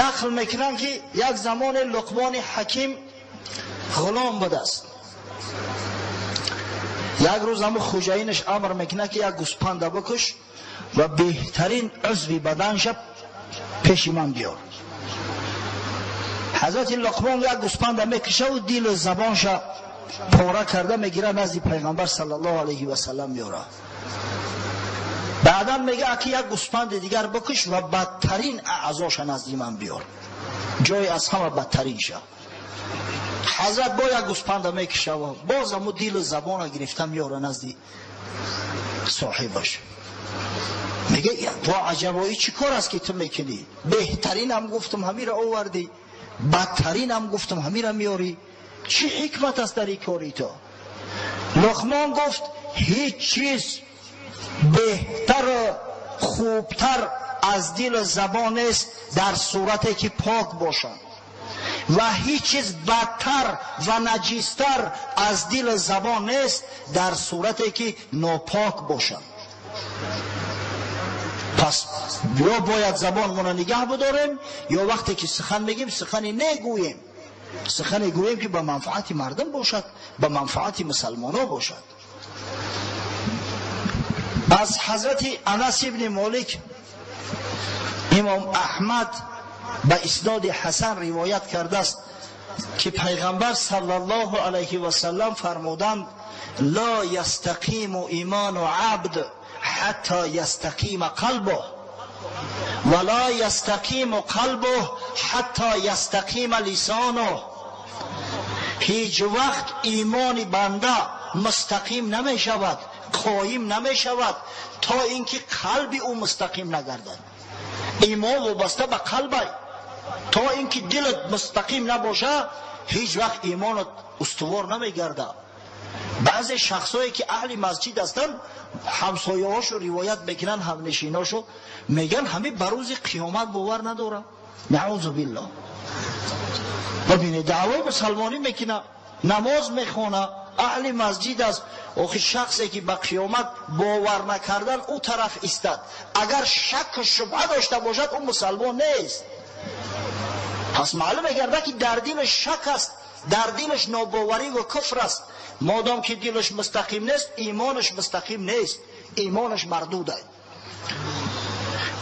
Нақл мекунанд, ки як замоне Луқмони Ҳаким ғулом будааст. Як рӯз ҳамун хуҷаинаш амр мекунад, ки як гӯспанда бикуш ва беҳтарин узви баданша пеши ман биёр. Ҳазрати Луқмон як гӯспанда мекушаву дилу забонша пора карда мегирад, назди Пайғамбар саллаллоҳу алайҳи васаллам меорад. Баъдан мега, ки як гӯспанди дигар бикуш ва бадтарин аъзоша назди ман биёр, ҷои аз ҳама бадтаринша. Ҳазрат бо як гӯспанда мекушава, боз ҳаму дилу забона гирифта меора назди соҳибаш. Мега, во аҷабоӣ, чӣ кор аст, ки ту мекунӣ? Беҳтаринам гуфтам, ҳамира овардӣ, бадтаринам гуфтам, ҳамира меорӣ. Чӣ ҳикмат аст дар ин кори ту? Луқмон гуфт, ҳеҷ чиз беҳтару хубтар аз дилу забон нест дар сурате ки пок бошанд, ва ҳеҷ чиз бадтар ва наҷистар аз дилу забон нест дар сурате ки нопок бошанд. Пас ё бояд забонмонро нигаҳ бидорем, ё вақте ки сухан мегӯем, сухане негӯем, сухане гӯем, ки ба манфаати мардум бошад, ба манфаати мусалмоно бошад. Аз ҳазрати Анас ибни Молик Имом Аҳмад ба исноди ҳасан ривоят кардааст, ки Пайғамбар саллаллоҳу алайҳи васаллам фармуданд: ла ястақиму имону абд ҳатто ястақима қалбуҳ ва ла ястақиму қалбуҳ ҳатто ястақима лисонуҳ. Ҳеҷ вақт имони банда мустақим намешавад, қоим намешавад, то инки қалби ӯ мустақим нагардад. Имон вобаста ба қалбай. То инки дилат мустақим набоша, ҳеҷ вақт имонат устувор намегардад. Баъзе шахсое ки аҳли масҷид ҳастанд, ҳамсояҳошо ривоят мекунанд, ҳамнишиношо мегӯянд, ҳамин ба рӯзи қиёмат бовар надорам. Наъузу биллоҳ. Бибинед, даъвои мусалмонӣ мекунад, намоз мехона, аҳли масҷид аст. Охи шахсе ки ба қиёмат бовар накардан ӯ тараф истад, агар шакку шубҳа дошта бошад, ӯ мусалмон нест. Пас маълум мегардад, ки дар дилаш шак аст, дар дилаш нобоварӣ ва куфр аст. Модом ки дилаш мустақим нест, имонаш мустақим нест, имонаш мардуд аст.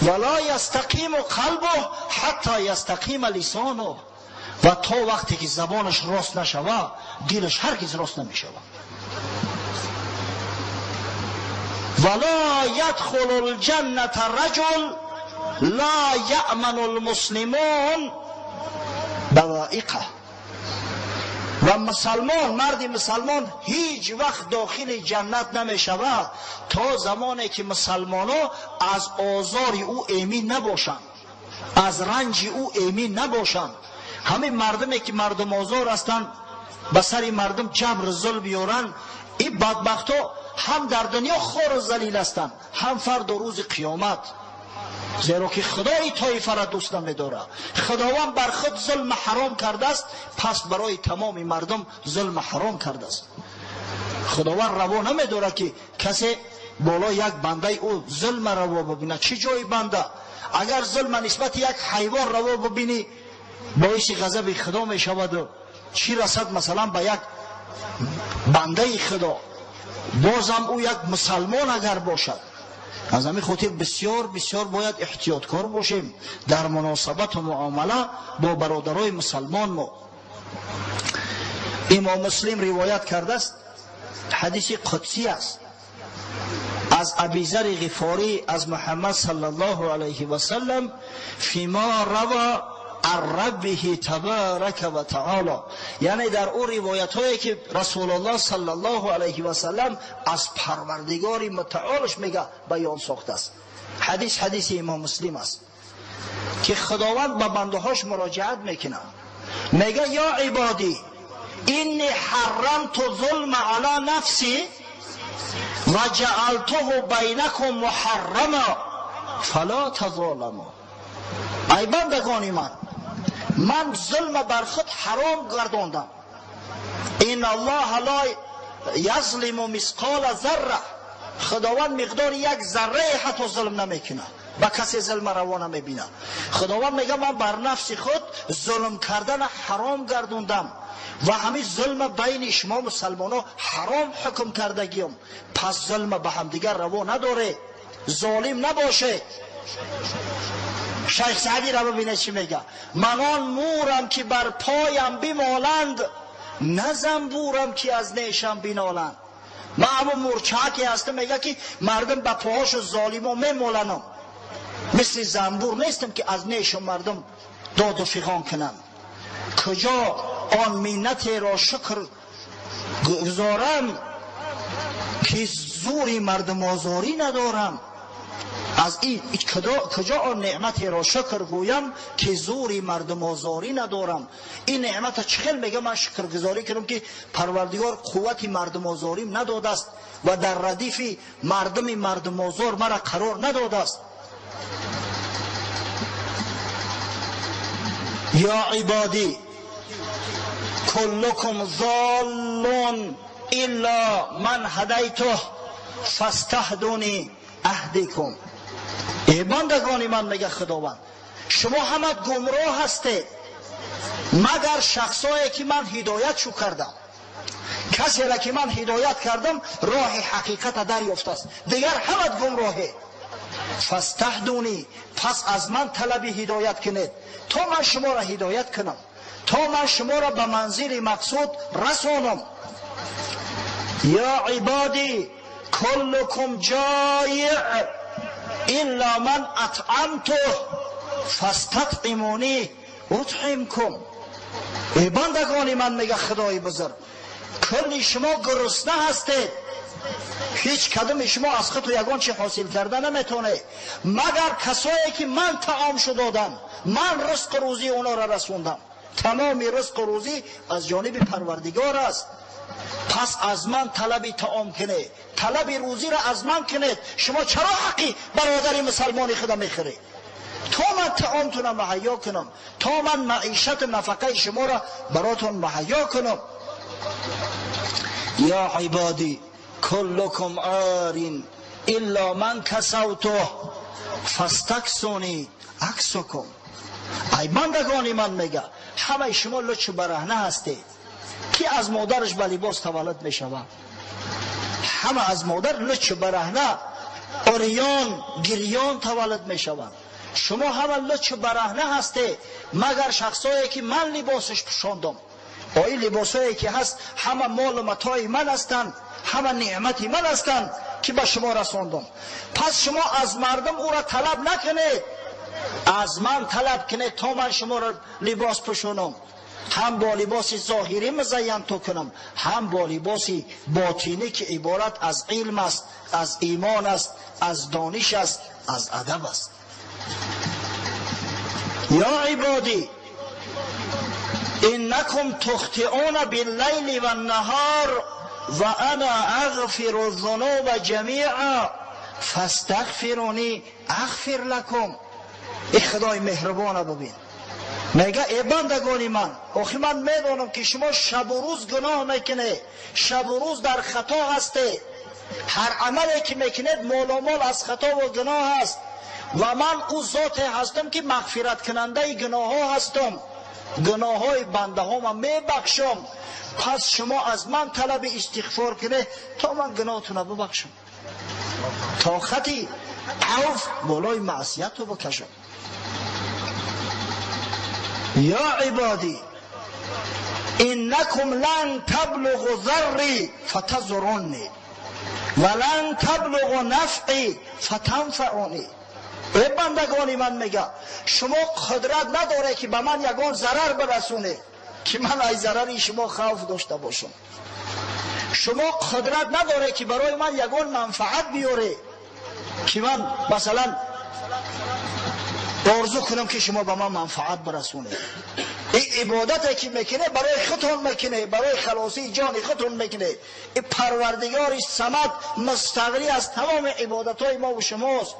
Вала ястақиму қалбуҳ ҳатто ястақима лисонуҳ. Ва то вақте ки забонаш рост нашава, дилаш ҳаргиз рост намешава. Вала ядхулу лҷанната раҷул ла яъману лмуслимун баваиқаҳ. Ва мусалмон, марди мусалмон ҳеҷ вақт дохили ҷаннат намешавад то замоне ки мусалмоно аз озори ӯ эмин набошанд, аз ранҷи ӯ эмин набошанд. Ҳамин мардуме ки мардумозор ҳастанд, ба сари мардум ҷабр зулм биёранд, ин бадбахтҳо ҳам дар дунё хору залил ҳастанд, ҳам фардо рӯзи қиёмат. Зеро ки Худо ин тоифаро дӯст намедорад. Худованд бар худ зулм ҳаром кардааст, пас барои тамоми мардум зулм ҳаром кардааст. Худованд раво намедорад, ки касе болои як бандаи ӯ зулм раво бибинад. Чӣ ҷои банда? Агар зулм нисбати як ҳайвон раво бибинӣ, боиси ғазаби Худо мешаваду чӣ расад масалан ба як бандаи Худо, бозам ӯ як мусалмон агар бошад. Аз ҳамин хотир бисёр бисёр бояд эҳтиёткор бошем дар муносабату муомала бо бародарои мусалмон мо. Имом Муслим ривоят кардааст, ҳадиси қудсӣ аст, аз Абизари Ғифорӣ аз Муҳаммад саллаллоҳу алайҳи васаллам: фима рава ан раббиҳи табарака ва таоло. Яъне дар ӯ ривоятҳое ки Расулуллоҳ саллаллоҳу алайҳи васаллам аз Парвардигори мутаолаш мега баён сохтааст. Ҳадис ҳадиси Имом Муслим аст, ки Худованд ба бандаҳош муроҷиат мекунад, мега: ё ибодӣ, инни ҳаррамту зулма ала нафси ва ҷаалтуҳу байнакум муҳаррама фала тазоламу. Ай бандагони ман, ман зулма бар худ ҳаром гардондам. Ин Аллоҳа ла язлиму мисқола зарра. Худованд миқдори як заррае ҳатто зулм намекунад. ба касе зулм раво намебинад. Худованд мегӯяд ман бар нафси худ зулм кардана ҳаром гардондам ва ҳамин зулма байни шумо мусалмоно ҳаром ҳукм кардагиям. Пас зулма ба ҳамдигар раво надоре, золим набоше. Шайх Саъдӣ ра бибинед чӣ мегӯяд: ман он мурам ки бар поям бимоланд, на занбурам ки аз нешам биноланд. Ман ҳамон мурчаке ҳастам, мегӯяд ки мардум ба поҳошу золимо мемоланам, мисли занбур нестам ки аз нешу мардум доду фиғон кунанд. Куҷо он миннатеро шукр гузорам ки зури мардумозорӣ надорам? Аз ин куҷо он неъматеро шукр гӯям ки зури мардумозорӣ надорам? Ин неъмата чӣ хел мега ман шукргузорӣ кунам ки Парвардигор қуввати мардумозорим надодааст ва дар радифи мардуми мардумозор мара қарор надодааст. Я ибодӣ куллукум золлун илла ман ҳадайтуҳ фастаҳдуни аҳдикум. Эй бандагони ман, мега Худованд, шумо ҳама гумроҳ ҳастед магар шахсое ки ман ҳидоят шу кардам. Касеро ки ман ҳидоят кардам роҳи ҳақиқата дарёфтааст, дигар ҳамат гумроҳе. Фастаҳдуни, пас аз ман талаби ҳидоят кунед то ман шуморо ҳидоят кунам, то ман шуморо ба манзили мақсуд расонам. Я ибодӣ куллукум ҷоиъ илла ман атъамтуҳ фастатъимуни утъимкум. Эй бандагони ман, мега Худои бузург, кулли шумо гурусна ҳастед, ҳеҷ кадоми шумо аз худту ягон чи ҳосил карда наметавонед, магар касое ки ман таомшу додам, ман ризқу рӯзии онҳоро расондам. Тамоми ризқу рӯзӣ аз ҷониби Парвардигор аст. Пас аз ман талаби таом кунед, талаби рӯзиро аз ман кунед. Шумо чаро ҳаққи бародари мусалмони худа мехӯред? То ман таомтонро муҳайё кунам, то ман маишату нафақаи шуморо баротон муҳайё кунам. Я ибодӣ куллукум арин илла ман касавтуҳ фастаксуни аксукум. Ай бандагони ман, мега, ҳамаи шумо лучу бараҳна ҳастед. Ки аз модараш ба либос таваллуд мешавад? Ҳама аз модар лучу бараҳна, ориён, гирён таваллуд мешаванд. Шумо ҳама лучу бараҳна ҳастед, магар шахсое ки ман либосаш пӯшондам. Ои либосое ки ҳаст ҳама молу матои ман ҳастанд, ҳама неъмати ман ҳастанд ки ба шумо расондам. Пас шумо аз мардум ӯро талаб накунед, аз ман талаб кунед то ман шуморо либос пӯшонам, ҳам бо либоси зоҳирӣ музайян ту кунам, ҳам бо либоси ботинӣ ки иборат аз илм аст, аз имон аст, аз дониш аст, аз адаб аст. Я ибодӣ иннакум тухтиуна биллайли ваннаҳор ва ана ағфиру зунуба ҷамиа фастағфируни ағфир лакум. Эй Худои меҳрубона бибин, мега эй бандагони ман, охи ман медонам ки шумо шабу рӯз гуноҳ мекунед, шабу рӯз дар хато ҳастед, ҳар амале ки мекунед моломол аз хато ва гуноҳ аст, ва ман ӯ зоте ҳастам ки мағфираткунандаи гуноҳҳо ҳастам, гуноҳҳои бандаҳома мебахшам. Пас шумо аз ман талаби истиғфор кунед то ман гуноҳтонро бубахшам, то хати авф болои маъсиятро бикашам. Я ибодӣ иннакум лан таблуғу заррӣ фатазурунни ва лан таблуғу нафъӣ фатанфаъуни. Эй бандагони ман, мега, шумо қудрат надоред ки ба ман ягон зарар бирасонед ки ман аз зарари шумо хавф дошта бошам. Шумо қудрат надоред ки барои ман ягон манфаат биёред ки ман масалан орзу кунам ки шумо ба ман манфаат бирасонед. Ин ибодате ки мекунед барои худтон мекунед, барои халосии ҷони худтон мекунед. Ин Парвардигори Самад мустағнӣ аз тамоми ибодатҳои мо ва шумост.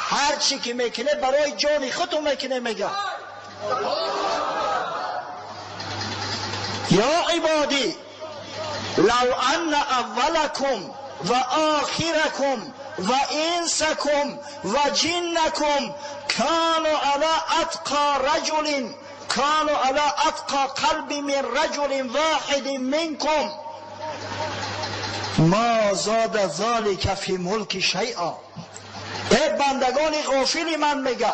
Ҳар чӣ ки мекунед барои ҷони худтон мекунед, мега. Я ибодӣ лав анна аввалакум ва охиракум وإنسكم وجنكم كانوا على أتقى رجل كانوا على أتقى قلب من رجل واحد منكم ما زاد ذلك في ملك شيئا. ای بندگان غافل من میگه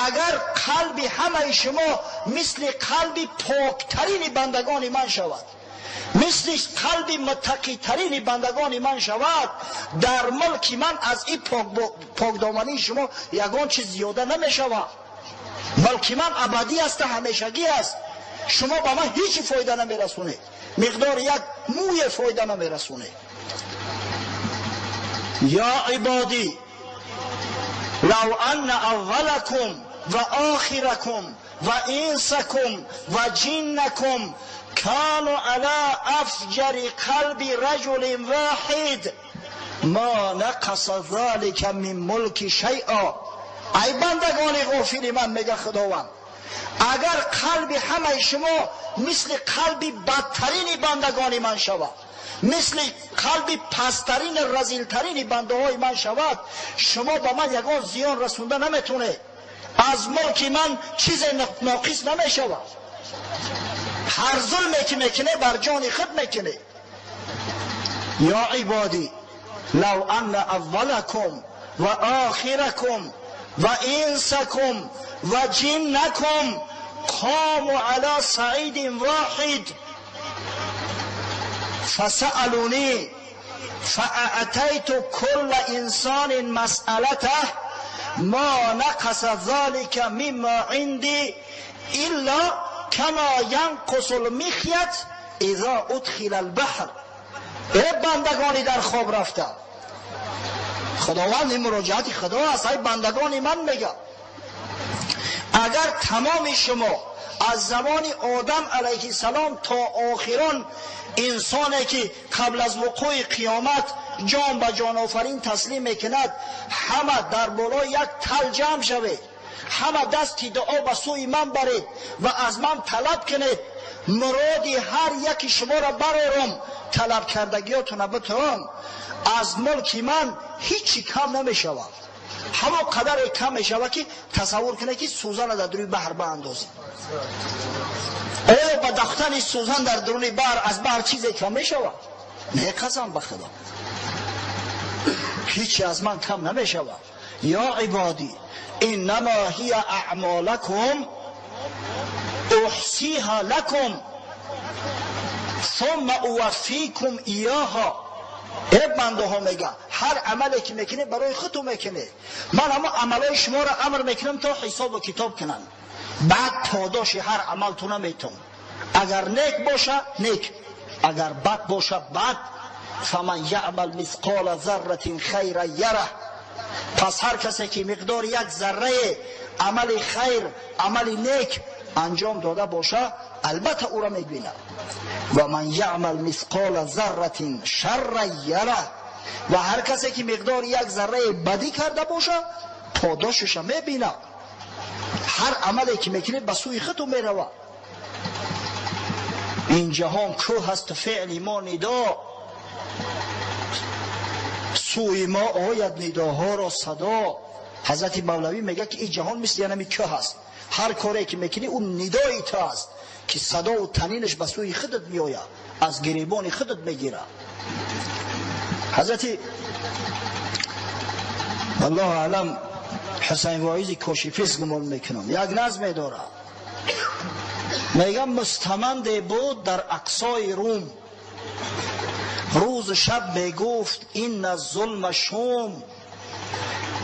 اگر قلب همه شما مثل قلب پاکترین بندگان من شود، مثل قلب متقی ترین بندگان من شود، در ملک من از این پاکدامنی شما یگان چیز زیاده نمی شود. ملک من ابدی است، همیشگی است. شما به من هیچ فایده نمی رسونید، مقدار یک موی فایده نمی رسونید. یا عبادی لو ان اولکم و آخرکم و انسکم و جنکم كانوا على افجر قلب رجل واحد ما نقص ذلك من ملک شیئا. ای بندگان غافل من، میگه خداوند، اگر قلب همه شما مثل قلب بدترین بندگان من شود، مثل قلب پسترین رذیلترین بنده های من شود، شما به من یگان زیان رسونده نمیتونه. از ملک من چیز ناقص نمیشود. هر ظلمی که میکنه بر جان خود میکنه. یا عبادی لو ان اولکم و آخرکم و انسکم و جنکم قاموا على صعید واحد فسألوني فأعطيت كل إنسان مسألته ما نقص ذلك مما عندي إلا كما ينقص المخيط إذا أدخل البحر. ای بندگانی در خواب رفته، خداوند این مراجعت خدا است. ای بندگانی من میگه اگر تمام شما از زمان آدم علیه السلام تا آخران انسانی که قبل از وقوع قیامت جان به جان آفرین تسلیم میکند، همه در بالای یک تل جمع شوید، همه دست دعا به سوی من برید و از من طلب کنید، مراد هر یکی شما را برارم، طلب کردگیاتون بتوان، از ملک من هیچی کم نمیشود. همون قدر کم میشود که تصور کنه که سوزن در درون بحر باندازید. آیا با داختن سوزن در درون بحر از بحر چیزی کم میشود؟ نه، قسم به خدا هیچی از من کم نمیشود. یا عبادی انما هی اعمالکم احصیها لکم ثم اوفیکم ایاها. ای بنده ها میگه هر عملی که میکنه برای خودتون میکنه، من اما عملای شما را امر میکنم تا حساب و کتاب کنن، بعد پاداش هر عملتون میتم. اگر نیک باشه نیک، اگر بد باشه بد. فمن یعمل مثقال ذره خیرا یره. پس هر کسی که مقدار یک ذره عمل خیر، عمل نیک انجام داده باشه، البته او را میبینه. و من یعمل مثقال ذره شرا یره. و هر کسی که مقدار یک ذره بدی کرده باشه، پاداشش میبینه. هر عملی که میکنه به سوی خودت میروه. این جهان کوه است فعل ما ندا، سوی ما آید نداها را صدا. حضرت مولوی میگه که این جهان مثل یعنی کوه است، هر کاری که میکنی اون ندای تو است که صدا و تنینش به سوی خودت میآید، از گریبان خودت میگیره. حضرت الله اعلم حسین واعظ کاشفیس گمان میکنم یک نظم داره، میگم مستمند بود در اقصای روم، روز شب میگفت این الظلم شوم.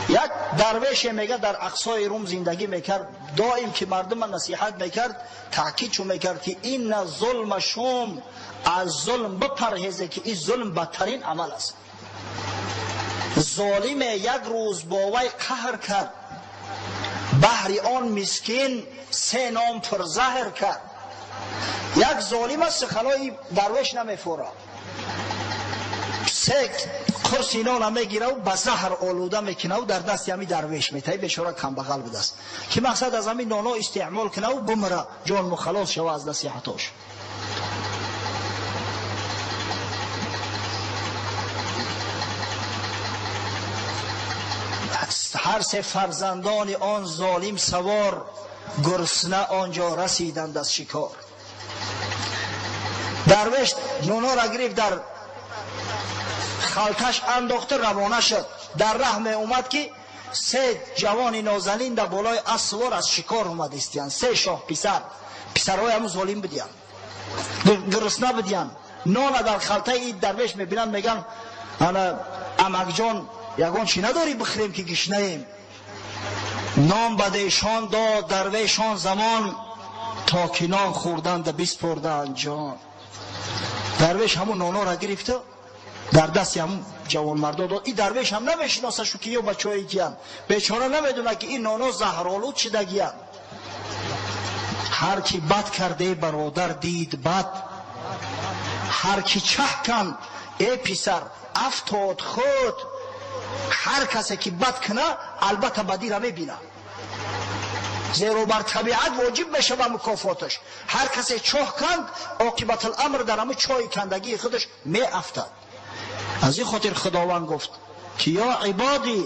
یک درویش میگه در اقصای روم زندگی میکرد، دائم که مردم نصیحت میکرد، تاکید چون میکرد که این ظلم شوم، از ظلم بپرهیزه که این ظلم بدترین عمل است. ظالم یک روز با وی قهر کرد، بهر آن مسکین سه نام پرزهر کرد. یک ظالم است سخنای درویش نمیفوره، سه قرص اینا میگیره و به زهر آلوده میکنه و در دست همی درویش میته. بیچاره کمبغل بوده است که مقصد از همین نانا استعمال کنه و بمره، جان مخلاص شوه از نصیحتاش. Ҳар се фарзандони он золим савор гурусна онҷо расиданд аз шикор. Дарвеш нонора гирифт, дар халташ андохта равона шуд. Дар раҳ меомад ки се ҷавони нозанин дар болои асп сувор аз шикор омад истиянд. Се шоҳ писар, писарҳои ҳамун золим будиянд, гурусна будиянд. Нона дар халтаи дарвеш мебинанд, мегӯянд ана амакҷон, ягон чӣ надорӣ бихӯрем ки гишнаем? Нон ба эшон дод дарвешон замон, то ки нон хӯрданд биспурданд ҷон. Дарвеш ҳамун нонора гирифта дар дасти ҳамун ҷавонмардо дод. Ин дарвеш ҳам намешиносашу ки ё бачаҳои киянд. Бечора намедонад ки ин ноно заҳролуд шидагиянд. Ҳар ки бад карде бародар дид бад, ҳар ки чаҳ канд э писар афтод худ. Ҳар касе ки бад куна албатта бадиро мебинад, зеро бар табиат воҷиб мешавад мукофоташ. Ҳар касе чоҳ канд оқибатуламр дар ҳамун чоҳи кандагии худаш меафтад. Аз ин хотир Худованд гуфт ки ё ибодӣ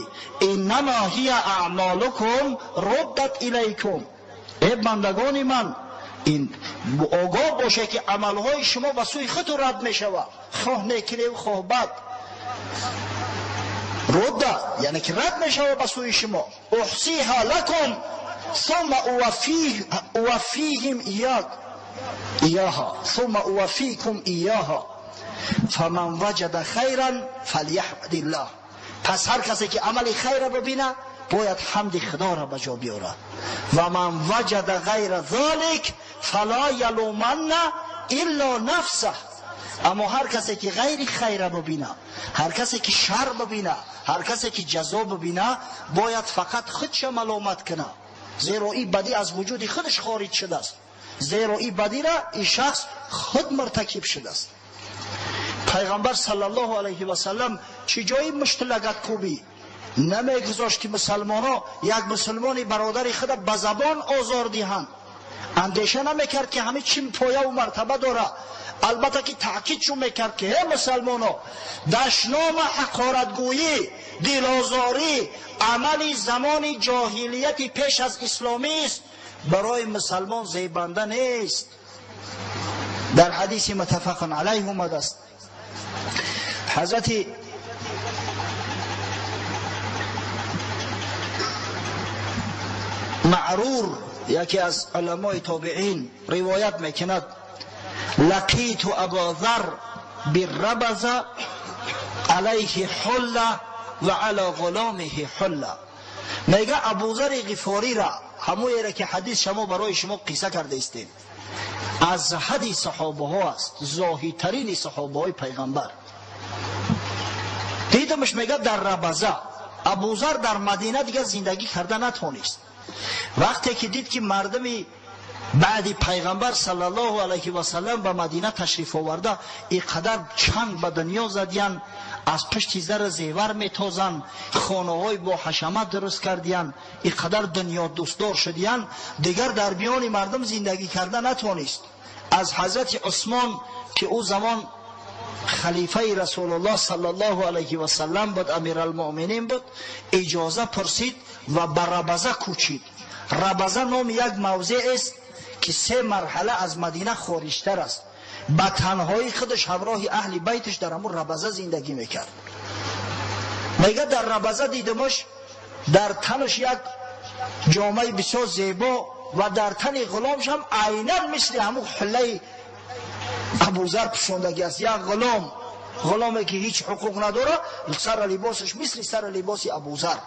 иннамо ҳия аъмолукум руддат илайкум. Э бандагони ман, ин огоҳ бошед ки амалҳои шумо ба сӯи худтон рад мешавад, хоҳ некинев хоҳ бад. Рудда яъне ки рад мешавад ба сӯи шумо. Уҳсиҳа лакум сумма уваффиҳим ияҳа сумма уваффикум ияҳа фаман ваҷада хайран фалияҳмадиллаҳ. Пас ҳар касе ки амали хайра бибина бояд ҳамди худоро ба ҷо биёрад. Ва ман ваҷада ғайра золик фала ялуманна илло нафсаҳ. Аммо ҳар касе ки ғайри хайра бибина, ҳар касе ки шар бибина, ҳар касе ки ҷазо бибина, бояд фақат худша маломат кунад, зеро ин бадӣ аз вуҷуди худаш хориҷ шудааст, зеро ин бадиро ин шахс худ муртакиб шудааст. Пайғамбар саллаллоҳу алайҳи васаллам чӣ ҷои мушти лагаткӯбӣ намегузошт ки мусалмонҳо як мусулмони бародари худа ба забон озор диҳанд. Андеша намекард ки ҳамин чӣ появу мартаба дорад. Албатта ки таъкид чун мекард ки ҳе мусалмоно, дашнома ҳақоратгӯӣ, дилозорӣ амали замони ҷоҳилияти пеш аз исломист, барои мусалмон зебанда нест. Дар ҳадиси муттафақун алайҳ омадааст, ҳазрати Маърур яке аз уламои тобеин ривоят мекунад: лақиту Або Зар биррабаза алайҳи ҳулла ва ала ғуломиҳи ҳулла. Мега Абузари Ғифориро, ҳамоеро ки ҳадис шумо барои шумо қисса карда истем, аз ҳади саҳобаҳо аст, зоҳидтарини саҳобаҳои пайғамбар. Дидамаш мега дар Рабаза. Абузар дар Мадина дигар зиндагӣ карда натонист. Вақте ки дид ки мардуми баъди пайғамбар саллаллоҳу алайҳи васаллам ба Мадина ташриф оварда, ин қадар чанг ба дунё задиянд, аз пушти зара зевар метозанд, хонаҳои бо ҳашамат дуруст кардиянд, ин қадар дунёдӯстдор шудиянд, дигар дар миёни мардум зиндагӣ карда натонист. Аз ҳазрати Усмон ки ӯ замон халифаи Расулуллоҳ саллаллоҳу алайҳи васаллам буд, амиралмуъминин буд, иҷоза пурсид ва ба Рабаза кӯчид. Рабаза номи як мавзеъ аст ки се марҳала аз Мадина хориҷтар аст. Ба танҳои худаш ҳамроҳи аҳли байташ дар ҳамун Рабаза зиндагӣ мекард. Мега дар Рабаза дидамаш дар танаш як ҷомаи бисёр зебо ва дар тани ғуломш ҳам айнан мисли ҳамун ҳуллаи Абузар пӯшондагӣ аст. Як ғулом, ғуломе ки ҳеҷ ҳуқуқ надорад, сара либосаш мисли сара либоси Абузар.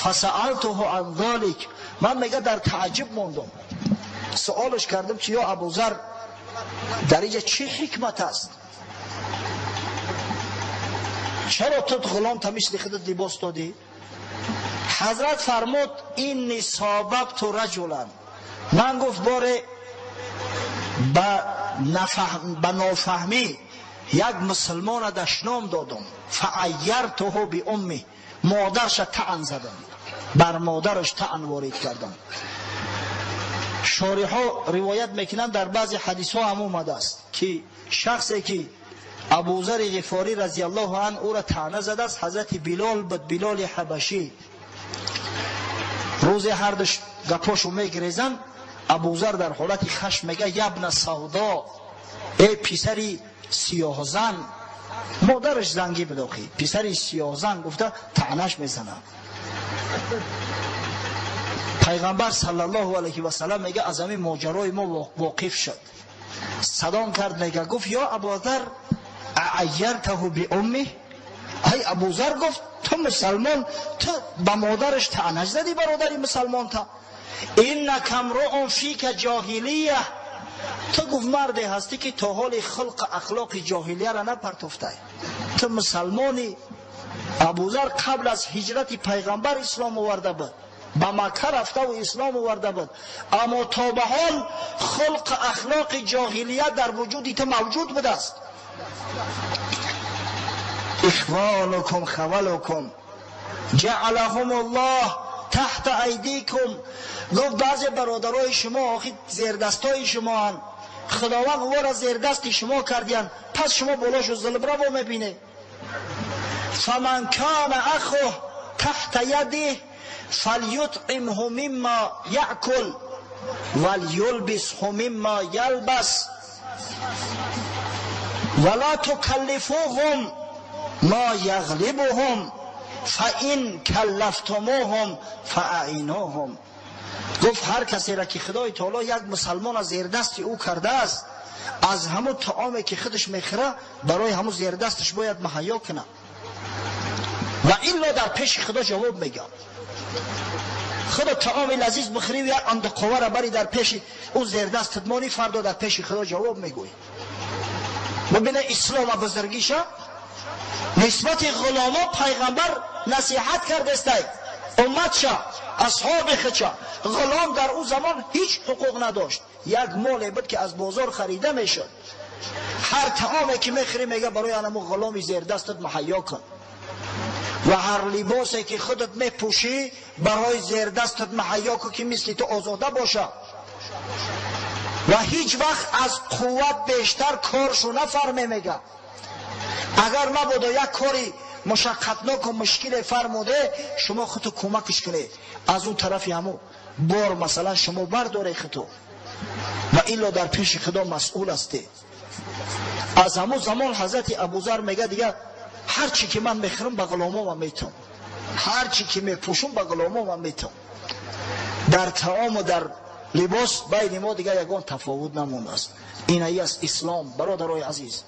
Фасаалтуҳу ан залик, ман мега дар таъҷуб мондам. Суолаш кардам ки ё Абузар, дар инҷа чӣ ҳикмат аст? Чаро ту ғуломта мисли худат либос додӣ? Ҳазрат фармуд: инни собабту раҷулан. Ман гуфт боре ба нофаҳмӣ як мусулмона дашном додам. Фаайяртуҳу биумми, модарша таън задам, бар модараш таън ворид кардам. Шориҳо ривоят мекунанд, дар баъзе ҳадисҳо ҳам омадааст ки шахсе ки Абузари Ғифорӣ разияллоҳу анҳу ӯро таъна задааст, ҳазрати Билол буд, Билоли Ҳабашӣ. Рӯзе ҳардуш гапошо мегирезанд, Абузар дар ҳолати хашм мега: ябна савдо, эй писари сиёҳзан. Модараш зангӣ буд, охи писари сиёҳзан гуфта таънаш мезанад. Пайғамбар саллаллоҳу алайҳи васаллам мега аз ҳамин моҷарои мо воқиф шуд. Салом кард, мега гуфт: ё Абузар, аайяртаҳу биуммиҳ? Ай Абузар, гуфт, ту мусалмон, ту ба модараш таънаш задӣ, бародари мусалмонта. Иннака мруун фика ҷоҳилия. Ту, гуфт, марде ҳастӣ ки то ҳоли хулқ ахлоқи ҷоҳилияро напартофтай. Ту мусалмонӣ. Абузар қабл аз ҳиҷрати пайғамбар ислом оварда буд, ба Макка рафтаву ислом оварда буд, аммо то ба ҳол хулқ ахлоқи ҷоҳилия дар вуҷуди ту мавҷуд будааст. Ихвонукум хавалукум ҷаалаҳум аллоҳ таҳта айдикум. Гуфт баъзе бародарои шумо охи зердастои шумоанд, Худованд ӯро зердасти шумо кардиянд, пас шумо болошу зулм раво мебинед. Фаман кана ахуҳ таҳта ядиҳ фалютъимҳу мимма яъкул валюлбисҳу мимма ялбас вала тукаллифуҳум ма яғлибуҳум фаин каллафтумуҳум фааинуҳум. Гуфт ҳар касеро ки Худои таоло як мусалмона зердасти ӯ кардааст, аз ҳамун таоме ки худаш мехӯра барои ҳамун зердасташ бояд муҳайё кунад, ва илло дар пеши Худо ҷавоб мегӯяд. Худо таоми лазиз бихӯрӣ, як андақовара бари дар пеши ӯ зердастат монӣ, фардо дар пеши Худо ҷавоб мегӯӣ. Бибина ислома бузургиша нисбати ғуломо пайғамбар насиҳат кардестай умматша, асҳоби худша. Ғулом дар ӯ замон ҳеҷ ҳуқуқ надошт, як моле буд ки аз бозор харида мешуд. Ҳар таоме ки мехӯрӣ, мега, барои анаму ғуломи зердастат муҳайё кун, ва ҳар либосе ки худат мепӯшӣ барои зердастат муҳайё кун ки мисли ту озода бошад, ва ҳеҷ вақт аз қувват бештар коршу нафарме. Мега агар мабодо як кори мушаққатноку мушкиле фармуде, шумо худту кӯмакш кунед, аз он тарафи ҳаму бор масалан шумо бардоре худту, ва илло дар пеши Худо масъул ҳастед. Аз ҳамун замон ҳазрати Абузар мега: дигар ҳар чӣ ки ман мехӯрам ба ғуломомам метам, ҳар чӣ ки мепӯшам ба ғуломомам метам. Дар таому дар либос байни мо дигар ягон тафовут намондааст. Инаи аст ислом, бародарои азиз.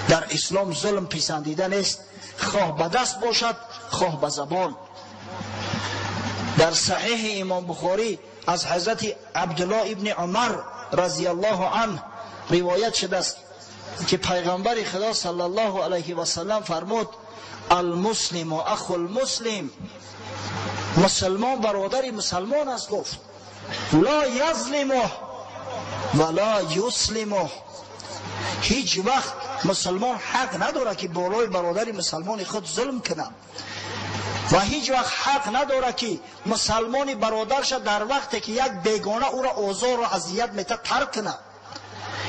Дар ислом зулм писандида нест, хоҳ ба даст бошад, хоҳ ба забон. Дар саҳиҳи имом Бухорӣ аз ҳазрати Абдуллоҳ ибни Умар разияллоҳу анҳ ривоят шудааст ки пайғамбари Худо саллаллоҳу алайҳи васаллам фармуд: алмуслиму ахулмуслим. Мусулмон бародари мусалмон аст, гуфт, ло язлимуҳ ва ло юслимуҳ. Ҳеҷ вақт мусулмон ҳақ надорад ки болои бародари мусалмони худ зулм кунад, ва ҳеҷ вақт ҳақ надорад ки мусалмони бародарша дар вақте ки як бегона ӯро озору азият мета тарк кунад.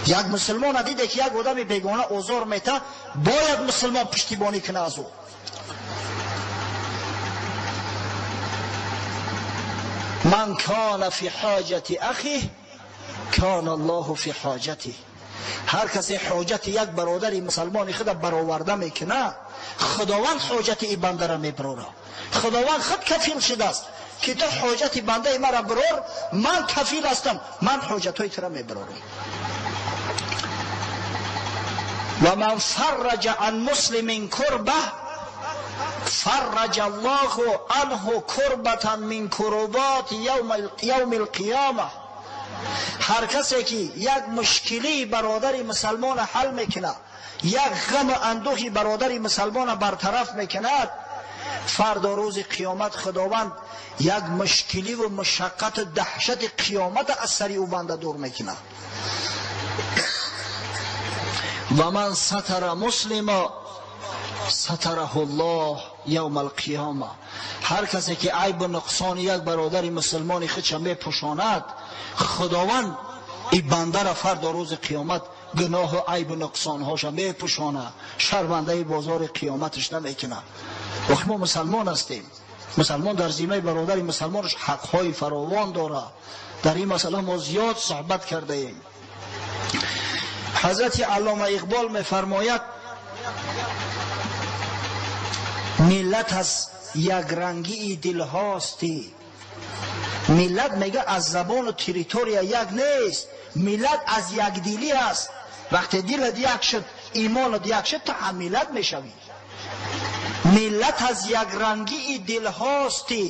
Як мусулмона диде ки як одами бегона озор мета, бояд мусулмон пуштибонӣ кунад аз ӯ. Ман кана фи ҳоҷати ахиҳ кана Аллоҳу фи ҳоҷатиҳ. Ҳар касе ҳоҷати як бародари мусалмони худа бароварда мекунад, Худованд ҳоҷати ин бандара мебарорад. Худованд худ кафил шудааст ки ту ҳоҷати бандаи мара барор, ман кафил ҳастам, ман ҳоҷатҳои тура мебарорам. Ва ман фарраҷа ан муслимин курба фарраҷа Аллоҳу анҳу курбатан мин курубати явми алқиёма. Ҳар касе ки як мушкилии бародари мусалмона ҳал мекунад, як ғаму андӯҳи бародари мусалмона бартараф мекунад, фардо рӯзи қиёмат Худованд як мушкиливу мушаққату даҳшати қиёмата аз сари ӯ банда дур мекунад. Ва ман сатара муслима сатараҳу Аллоҳ явма алқиёма. Ҳар касе ки айбу нуқсони як бародари мусулмони худша мепӯшонад, Худованд ин бандара фардо рӯзи қиёмат гуноҳу айбу нуқсонҳоша мепӯшонад, шармандаи бозори қиёматаш намекунад. Охи мо мусалмон ҳастем. Мусулмон дар зиммаи бародари мусулмонаш ҳақҳои фаровон дорад. Дар ин масъала мо зиёд суҳбат кардаем. Ҳазрати Аллома Иқбол мефармояд: миллат аз якрангии дилҳости. Миллат мега аз забону территория як нест, миллат аз якдилӣ аст. Вақте дилат як шуд, имонат як шуд, ту ҳам миллат мешавӣ. Миллат аз якрангии дилҳости,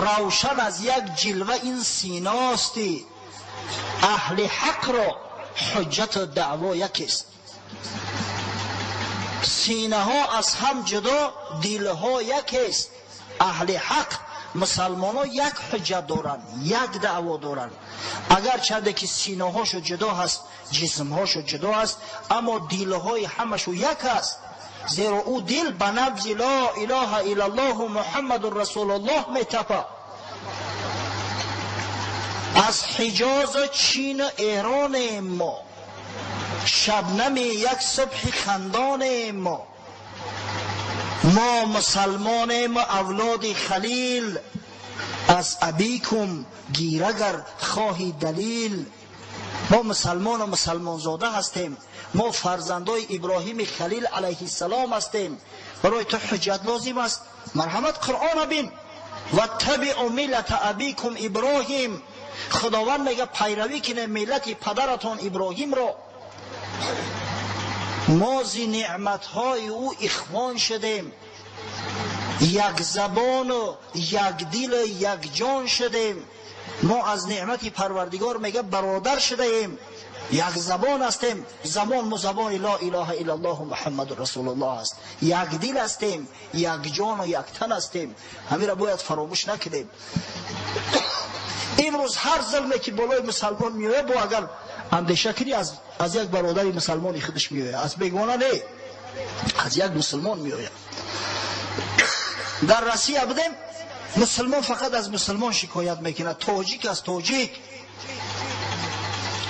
равшан аз як ҷилва ин синости. Аҳли ҳақро ҳуҷҷату даъво якест. Синаҳо аз ҳам ҷудо, дилҳо якест. Аҳли ҳақ мусалмонҳо як ҳуҷҷат доранд, як даъво доранд. Агарчанде ки синаҳошо ҷудо ҳаст, ҷисмҳошо ҷудо аст, аммо дилҳои ҳамашо як аст. Зеро ӯ дил ба набзи ло илоҳа иллаллоҳу муҳаммадун расулуллоҳ метапад. Аз Ҳиҷозу Чину Эронем мо, шабнами як субҳи хандонем мо. Мо мусалмонем авлоди Халил, аз абикум гирагар хоҳи далил. Мо мусалмону мусалмонзода ҳастем. Мо фарзандои Иброҳими Халил алайҳиссалом ҳастем. Барои ту ҳуҷҷат лозим аст. Марҳамат, Қуръона бин. Ваттабиъу миллата абикум Иброҳим. Худованд мега пайравӣ кине миллати падаратон Иброҳимро. Мо зи неъматҳои ӯ ихвон шудем, як забону як дилу як ҷон шудем. Мо аз неъмати Парвардигор мега бародар шудаем, як забон ҳастем. Забон мо забони ло илоҳа иллаллоҳу муҳаммадун расулуллоҳ аст. Як дил ҳастем, як ҷону як тан ҳастем. Ҳаминро бояд фаромӯш накунем. Имрӯз ҳар зулме ки болои мусалмон меояд, бо агар андеша кунӣ, аз як бародари мусалмони худаш меояд, аз бегона не, аз як мусулмон меояд. Дар Россия будем, мусулмон фақат аз мусулмон шикоят мекунад. Тоҷик аз тоҷик,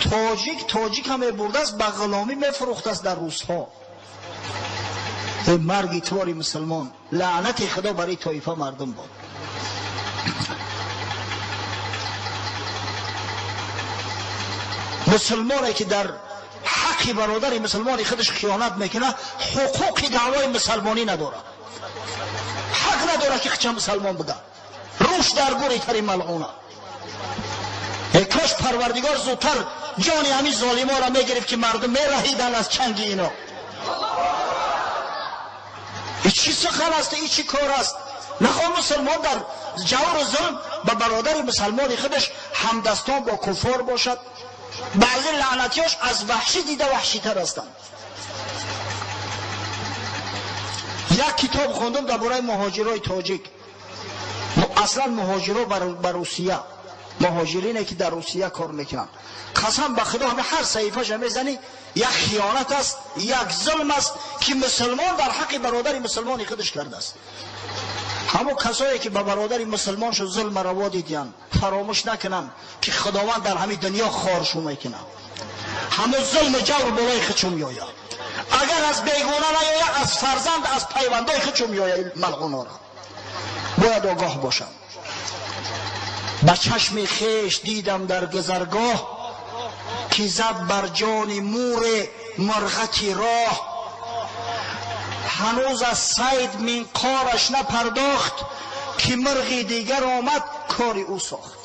тоҷик тоҷик ҳам мебурдааст, ба ғуломӣ мефурӯхтааст дар русҳо. Марги твори мусулмон, лаънати Худо барои тоифа мардум буд. Мусулмоне ки дар ҳаққи бародари мусулмони худаш хиёнат мекунад, ҳуқуқи даъвои мусалмонӣ надорад. Ҳақ надорад ки хича мусалмон буда. Рӯш дар гури тари малъуна. Кош Парвардигор зудтар ҷони ҳамин золиморо мегирифт, ки мардум мераҳиданд аз чанги ино. И чӣ сухан аст, и чӣ кор аст? Нахоҳ мусулмон дар ҷавру зулм ба бародари мусалмони худаш ҳамдастон бо куффор бошад. Баъзе лаънатиёш аз ваҳшӣ дида ваҳшитар ҳастанд. Як китоб хондум дар бораи муҳоҷирои тоҷик. Аслан муҳоҷиро ба Русия, муҳоҷирине ки дар Русия кор мекунанд. Қасам ба Худо, ҳама ҳар саҳифаша мезанӣ, як хиёнат аст, як зулм аст, ки мусулмон дар ҳаққи бародари мусулмони худаш кардааст. Ҳамон касое ки ба бародари мусулмоншо зулм раво дидиянд, фаромӯш накунанд, ки Худованд дар ҳамин дунё хоршу мекунад. Ҳамон зулму ҷавр болои худшо меояд. Агар аз бегона наёяд, аз фарзанд, аз пайвандои худшо меояд. Малъунора бояд огоҳ бошам. Ба чашми хеш дидам дар гузаргоҳ, ки зад бар ҷони муре мурғати роҳ. Ҳанӯз аз сайд минқораш напардохт, ки мурғи дигар омад кори ӯ сохт.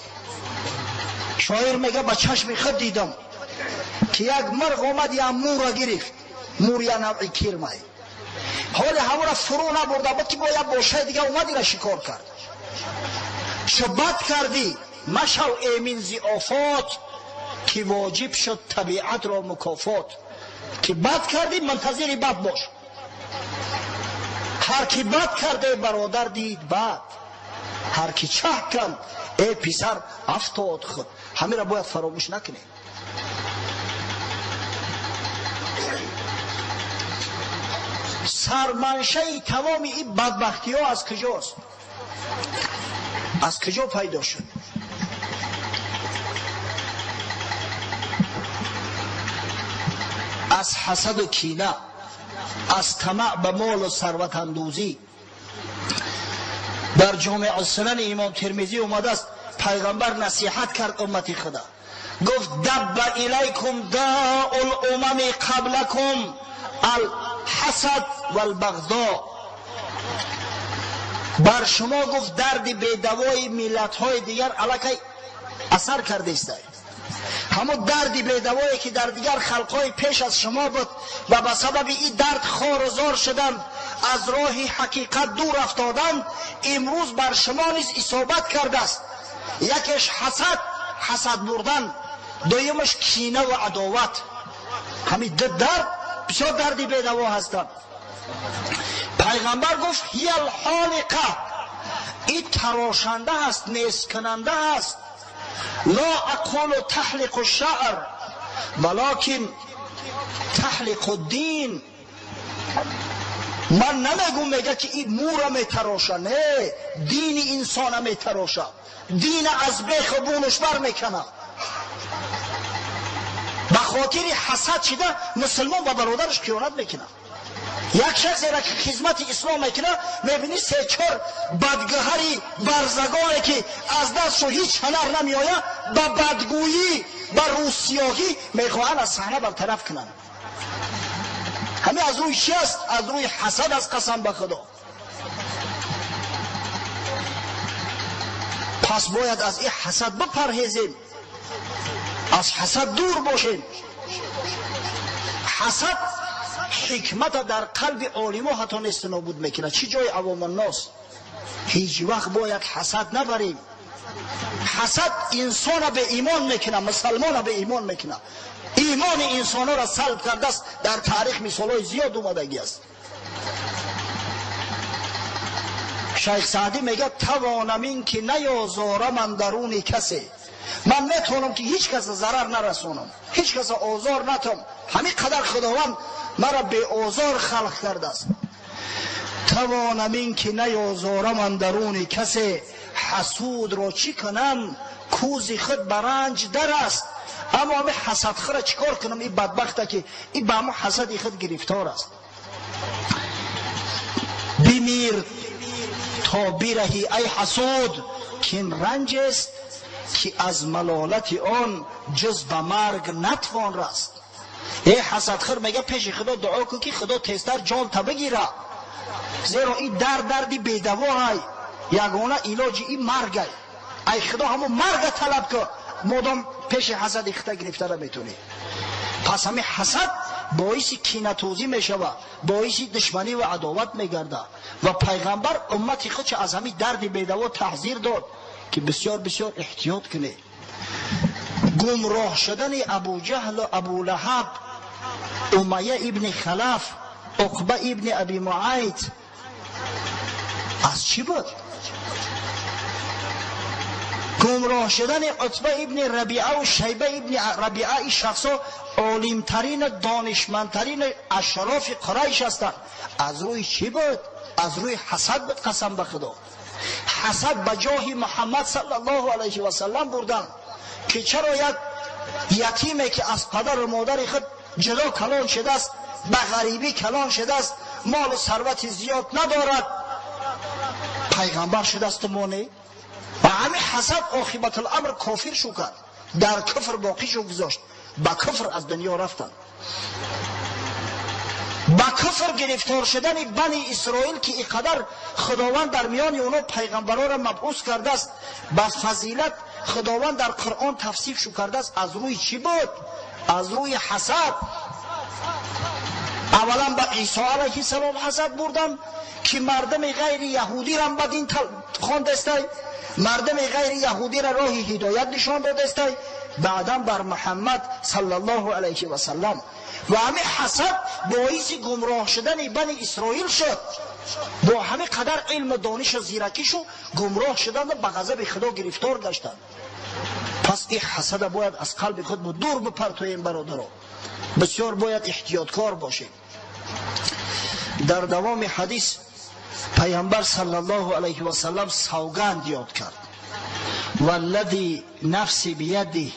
Шоир мега ба чашми худ дидам, ки як мурғ омад, як мурра гирифт. Мур я навъи кирмай. Ҳоли ҳамора фурӯ набурда буд, ки бо як бошаи дига омад, ира шикор кард. Чу бад кардӣ машав эмин зи офот, ки воҷиб шуд табиатро мукофот. Ки бад кардӣ, мунтазири бад бош. Ҳар ки бад карде, бародар дид бад. Ҳар ки чаҳ канд, э писар, афтод худ. Ҳаминро бояд фаромӯш накунем. Сарманшаи тамоми ин бадбахтиҳо аз куҷост? Аз куҷо пайдо шуд? Аз ҳасаду кина, аз тамаъ ба молу сарватандӯзӣ. Дар Ҷомеъ ус-Сунан Имом Термизӣ омадааст, Пайғамбар насиҳат кард уммати худа, гуфт: дабба илайкум даул умами қаблакум алҳасад валбағзо. Бар шумо гуфт дарди бедавои миллатҳои дигар аллакай асар кардааст. Ҳамон дарди бедавое ки дар дигар халқҳои пеш аз шумо буд ва ба сабаби ин дард хору зор шуданд, аз роҳи ҳақиқат дур афтоданд, имрӯз бар шумо низ исобат кардааст. Якеш ҳасад, ҳасад бурдан, дуюмаш кина ва адоват. Ҳамин ду дард бисёр дарди бедаво ҳастанд. Пайғамбар гуфт: ҳиял ҳолиқа, ин тарошанда ҳаст, несткунанда ҳаст. Ла ақулу таҳлиқу шаър валокин таҳлиқу дин. Ман намегум, мега ки ин мура метароша, не, дини инсона метароша, дина аз беху бунуш бар мекана. Ба хотири ҳасад шида мусулмон ба бародараш хиёнат мекунад. Як шахсеро ки хизмати ислом мекунад, мебинӣ се-чор бадгаҳари барзагоне ки аз дастшо ҳеҷ ҳунар намеояд, ба бадгӯйӣ, ба рӯсиёҳӣ мехоҳанд аз саҳна бартараф кунанд. Ҳамин аз рӯи чи аст? Аз рӯи ҳасад аст, қасам ба Худо. Пас бояд аз ин ҳасад бипарҳезем, аз ҳасад дур бошем. Ҳасад ҳикмата дар қалби олимо ҳатто нест нобуд мекунад. Чӣ ҷои авомуннос? Ҳеҷ вақт бояд ҳасад набарем. Ҳасад инсона бе имон мекунад, мусалмона бе имон мекунад. Имони инсонҳоро салб кардааст. Дар таърих мисолҳои зиёд омадагӣ аст. Шайх Саъдӣ мегӯяд: тавонам ин ки наёзорам андаруни касе. Ман метавонам ки ҳеҷ каса зарар нарасонам, ҳеҷ каса озор натам. Ҳамин қадар Худованд маро беозор халқ кардааст. Тавонам ин ки наёзорам андаруни касе, ҳасудро чӣ кунам, кӯзи худ ба ранҷ дар аст. Аммо ҳамин ҳасадхӯра чӣ кор кунам? Ин бадбахта ки ин ба ҳамон ҳасади худ гирифтор аст. Бимир то бираҳӣ ай ҳасуд, кин ранҷ аст ки аз малолати он ҷуз ба марг натвон раст. Эй ҳасадхӯр, мега пеши Худо дуо кун ки Худо тезтар ҷонта бигира, зеро ин дард дарди бедавоай, ягона илоҷи ин маргай. Ай Худо ҳамон марга талаб кун, модом пеши ҳасади хита гирифта наметонӣ. Пас ҳамин ҳасад боиси кинатӯзӣ мешавад, боиси душманӣ ва адоват мегардад. Ва пайғамбар уммати худша аз ҳамин дарди бедаво таҳзир дод ки бисёр бисёр эҳтиёт кунед. Гумроҳ шудани Абуҷаҳлу Абулаҳаб, Умайя ибни Халаф, Уқба ибни Аби Муайт аз чӣ буд? Гумроҳ шудани Утба ибни Рабиа ва Шайба ибни Рабиа, ин шахсҳо олимтарин, донишмандтарин ашрофи Қурайш ҳастанд. Аз рӯи чӣ буд? Аз рӯи ҳасад буд, қасам ба Худо. Ҳасад ба ҷоҳи Муҳаммад саллаллоҳу алайҳи васаллам бурданд ки чаро як ятиме ки аз падару модари худ ҷудо калон шудааст, ба ғарибӣ калон шудааст, молу сарвати зиёд надорад, пайғамбар шудааст мо не? Ва ҳамин ҳасад оқибатуламр кофир шу кард, дар куфр боқӣ шу гузошт, ба куфр аз дунё рафтанд. Ба куфр гирифтор шудани Бани Исроил ки ин қадар Худованд дар миёни онҳо пайғамбарҳоро мабъус кардааст, ба фазилат Худованд дар Қуръон тавсиф шу кардааст, аз рӯи чӣ буд? Аз рӯи ҳасад. Аввалан ба Исо алайҳиссалом ҳасад бурданд ки мардуми ғайри яҳудиро ба дин хондастай, мардуми ғайри яҳудиро роҳи ҳидоят нишон додастай, баъдан бар Муҳаммад саллаллоҳу алайҳи васаллам. Ва ҳамин ҳасад боиси гумроҳ шудани Бани Исроил шуд. Бо ҳамин қадар илму донишу зиракишу гумроҳ шуданд ва ба ғазаби Худо гирифтор гаштанд. Пас ин ҳасада бояд аз қалби худ дур бипартоем, бародаро. Бисёр бояд эҳтиёткор бошем. Дар давоми ҳадис Пайғамбар саллаллоҳу алайҳи васаллам савганд ёд кард: валлади нафси биядиҳ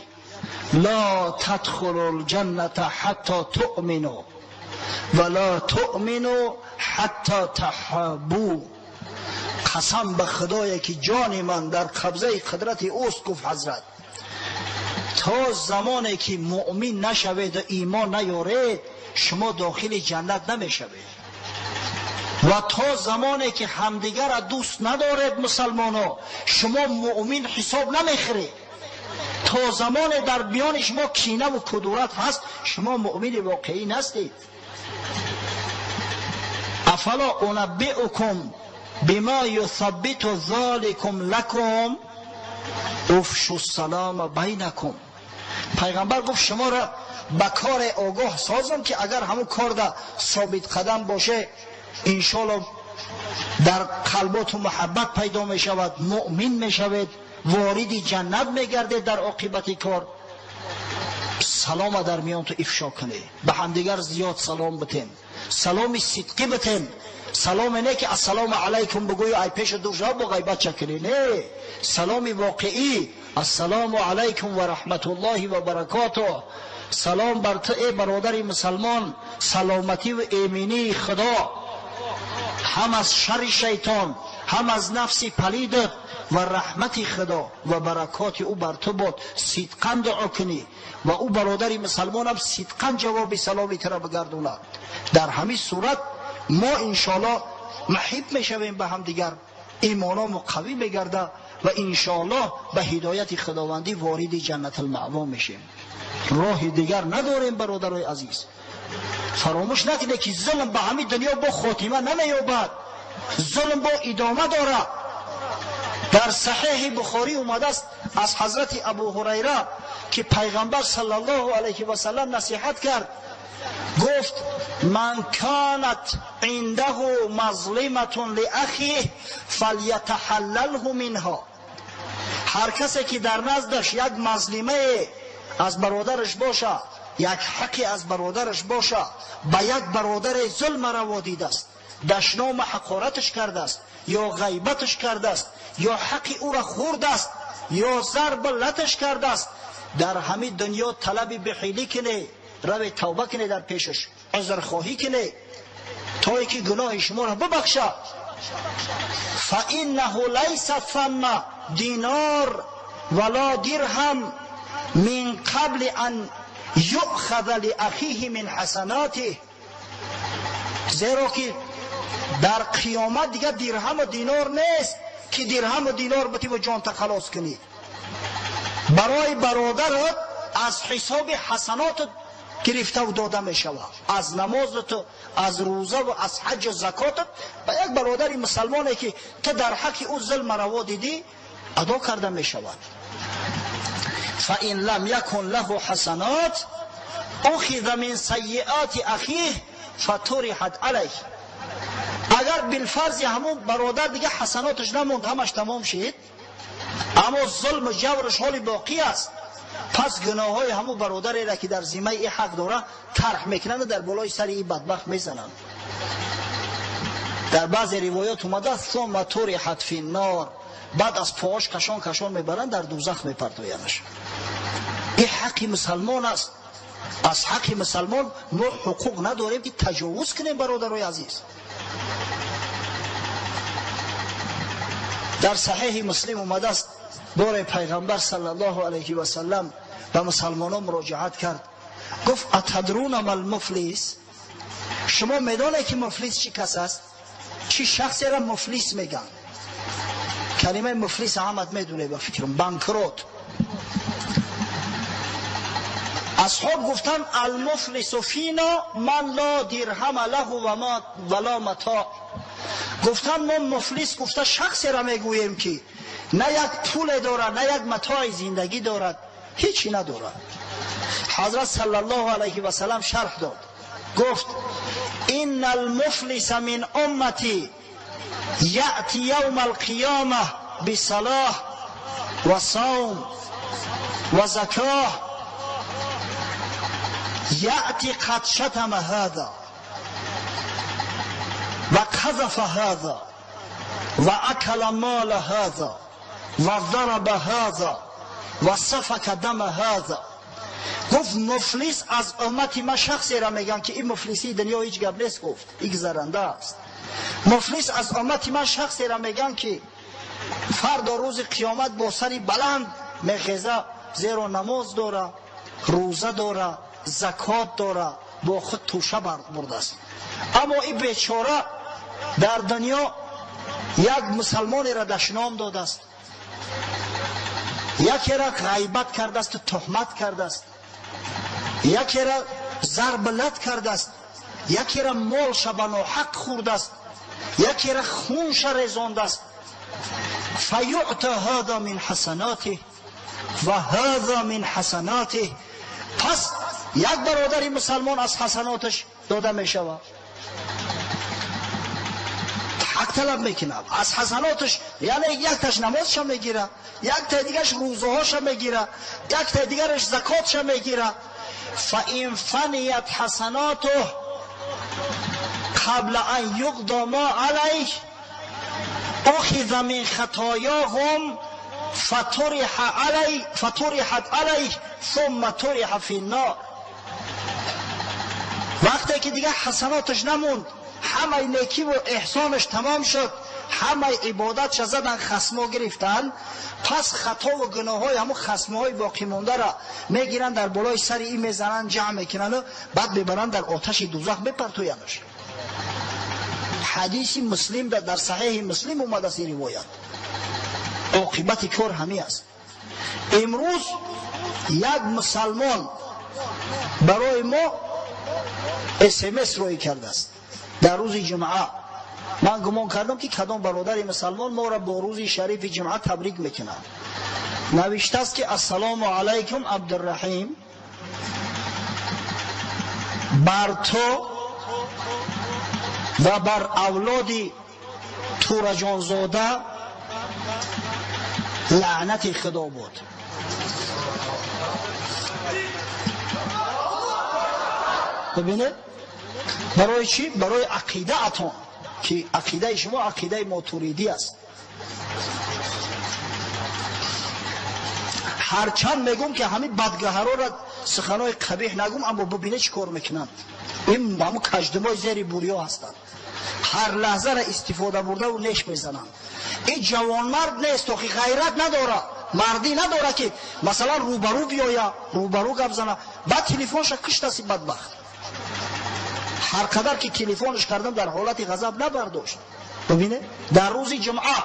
ла тадхулу лҷанната ҳатто туъмину ва ла туъмину ҳатто таҳаббу. Қасам ба Худое ки ҷони ман дар қабзаи қудрати ӯст, гуфт ҳазрат, то замоне ки муъмин нашавед ва имон наёред, шумо дохили ҷаннат намешавед. Ва то замоне ки ҳамдигарро дӯст надоред мусалмоно, шумо муъмин ҳисоб намехӯред. То замоне дар миёни шумо кинаву кудурат ҳаст, шумо муъмини воқеӣ настед. Афала унаббиукум бима юсаббиту золикум лакум уфшу салама байнакум. Пайғамбар гуфт шуморо ба коре огоҳ созам ки агар ҳамун корда собитқадам боше, иншоалло дар қалботу муҳаббат пайдо мешавад, муъмин мешавед, вориди ҷаннат мегардед дар оқибати кор. Салома дар миёнту ифшо кунед, ба ҳамдигар зиёд салом битен, саломи сидқӣ битен. Саломе не ки ассалому алайкум бигӯю ай пешу дур шава бо ғайбат чакунӣ, не, саломи воқеӣ, ассалому алайкум ва раҳматуллоҳи ва баракотуҳ. Салом бар ту эй бародари мусалмон, саломатӣ ва эминии Худо ҳам аз шарри шайтон, ҳам аз нафси палидат ва раҳмати Худо ва баракоти ӯ бар ту бод. Сидқан дуо кунӣ ва ӯ бародари мусалмонам сидқан ҷавоби саломи туро бигардонад. Дар ҳамин сурат мо иншоалло маҳиб мешавем ба ҳамдигар, имономо қавӣ мегарда ва иншоалло ба ҳидояти Худовандӣ вориди ҷаннатулмаъво мешем. Роҳи дигар надорем бародарои азиз. Фаромӯш накунед ки зулм ба ҳамин дунё бо хотима намеёбад, зулм бо идома дорад. Дар саҳеҳи Бухорӣ омадааст аз ҳазрати Абу Ҳурайра ки пайғамбар саллаллоҳу алайҳи васаллам насиҳат кард, гуфт ман канат индаҳу мазлиматун лиахиҳ фалятаҳаллалҳу минҳо. Ҳар касе ки дар наздаш як мазлимае аз бародараш боша, як ҳаққе аз бародараш боша, ба як бародаре зулм раво дидааст, дашнома ҳақораташ кардааст, ё ғайбаташ кардааст, ё ҳаққи ӯро хӯрдааст, ё зарб латаш кардааст, дар ҳамин дунё талаби беҳилӣ кунед, раве тавба кунед, дар пешаш узрхоҳӣ кунед, то ин ки гуноҳи шуморо бибахшад. Фаиннаҳу лайса самма динор вала дирҳам мин қабли ан юъхаза лиахиҳи мин ҳасанотиҳ. Зеро ки дар қиёмат дигар дирҳаму динор нест ки дирҳаму динор битиву ҷонта халос кунӣ. Барои бародарат аз ҳисоби ҳасанотат гирифтаву дода мешавад, аз намозату, аз рӯзаву аз ҳаҷу закотат ба як бародари мусалмоне ки ту дар ҳаққи ӯ зулм раво дидӣ адо карда мешавад. Фаин лам якун лаҳу ҳасанот ухиза мин сайиоти ахиҳ фатуриҳат алайҳ. Агар билфарзи ҳамун бародар дига ҳасаноташ намонд, ҳамаш тамом шид, аммо зулму ҷавраш ҳоли боқӣ аст, пас гуноҳҳои ҳамун бародареро ки дар зиммаи ин ҳақ дора тарҳ мекунанд ва дар болои сари ин бадбахт мезананд. Дар баъзе ривоят омадааст сумма туриҳат фи ннор, баъд аз поҳош кашон кашон мебаранд, дар дӯзах мепартоянаш. Ин ҳаққи мусалмон аст. Аз ҳаққи мусалмон мо ҳуқуқ надорем ки таҷовуз кунем бародарои азиз. Дар саҳеҳи Муслим омадааст боре пайғамбар саллаллоҳу алайҳи васаллам ба мусалмонон муроҷиат кард, гуфт атадруна мал муфлис? Шумо медонед ки муфлис чӣ кас аст? Чӣ шахсеро муфлис мегӯянд? Калимаи муфлис ҳамат медонед ба фикрам, банкрот. Асҳоб гуфтанд алмуфлису фино ман ло дирҳама лаҳу вала матоъ. Гуфтанд мо муфлис гуфта шахсеро мегӯем ки на як пуле дорад, на як матои зиндагӣ дорад, ҳечи надорад. Ҳазрат саллаллоҳу алайҳи васаллам шарҳ дод, гуфт инна алмуфлиса мин уммати яъти явма алқиёма бисалоҳ ва савм ва закоҳ яъти қад шатама ҳаза ва қазафа ҳаза ва акала мола ҳаза ва зараба ҳаза ва сафака дама ҳаза. Гуфт муфлис аз уммати ман шахсеро мегӯянд ки ин муфлисии дунё ҳеҷ гап нест, гуфт ин гузаранда аст. Муфлис аз уммати ман шахсеро мегӯянд, ки фардо рӯзи қиёмат бо сари баланд мехеза, зеро намоз дора, рӯза дора, закот дора, бо худ тӯша бурдааст. Аммо ин бечора дар дунё як мусалмонеро дашном додааст, якеро ғайбат кардааст, туҳмат кардааст, якеро зарб лат кардааст, якеро молша ба ноҳақ хӯрдааст, якеро хунша резондааст. Фаюъта ҳаза мин ҳасанотиҳ ва ҳаза мин ҳасанотиҳ. Пас як бародари мусалмон аз ҳасаноташ дода мешавад, ҳақ талаб мекунад аз ҳасаноташ, яъне якташ намозша мегира, яктай дигараш рӯзаҳоша мегира, яктай дигараш закотша мегира. Фаин фаният ҳасанотуҳ қабла ан юқда ма алайҳ ухиза мин хатояҳум фатуриҳат алайҳ сумма туриҳа финнор. Вақте ки дигар ҳасаноташ намонд, ҳамаи некиву эҳсонаш тамом шуд, ҳамаи ибодатша задан, хасмо гирифтанд, пас хатову гуноҳҳои ҳамун хасмоҳои боқимондаро мегиранд, дар болои сари ин мезананд, ҷамъ мекунанду баъд мебаранд дар оташи дузах мепартоянаш. Ҳадиси Муслим дар Саҳеҳи Муслим омадааст ин ривоят. Оқибати кор ҳамин аст. Имрӯз як мусалмон барои мо СМС рӯй кардааст дар рӯзи ҷумъа. Ман гумон кардам, ки кадом бародари мусалмон моро бо рӯзи шарифи ҷумъа табрик мекунад. Навиштааст, ки ассалому алайкум, Абдурраҳим, бар ту ва бар авлоди Тураҷонзода лаънати Худо буд. Бибинед, барои чӣ? Барои ақидаатон, ки ақидаи шумо ақидаи мотуридӣ аст. Ҳарчанд мегӯм, ки ҳамин бадгаҳароро суханои қабеҳ нагӯм, аммо бибинед, чӣ кор мекунанд. Ин ҳамун каждумои зери бурё ҳастанд, ҳар лаҳзаро истифода бурдаву неш мезананд. Ин ҷавонмард нест, охи ғайрат надора, мардӣ надора, ки масалан рӯбарӯ биёя, рӯбарӯ гап зана. Баъд телефонша киштаси бадбахт. Ҳар қадар ки телефонш кардам, дар ҳолати ғазаб набардошт. Бибинед, дар рӯзи ҷумъа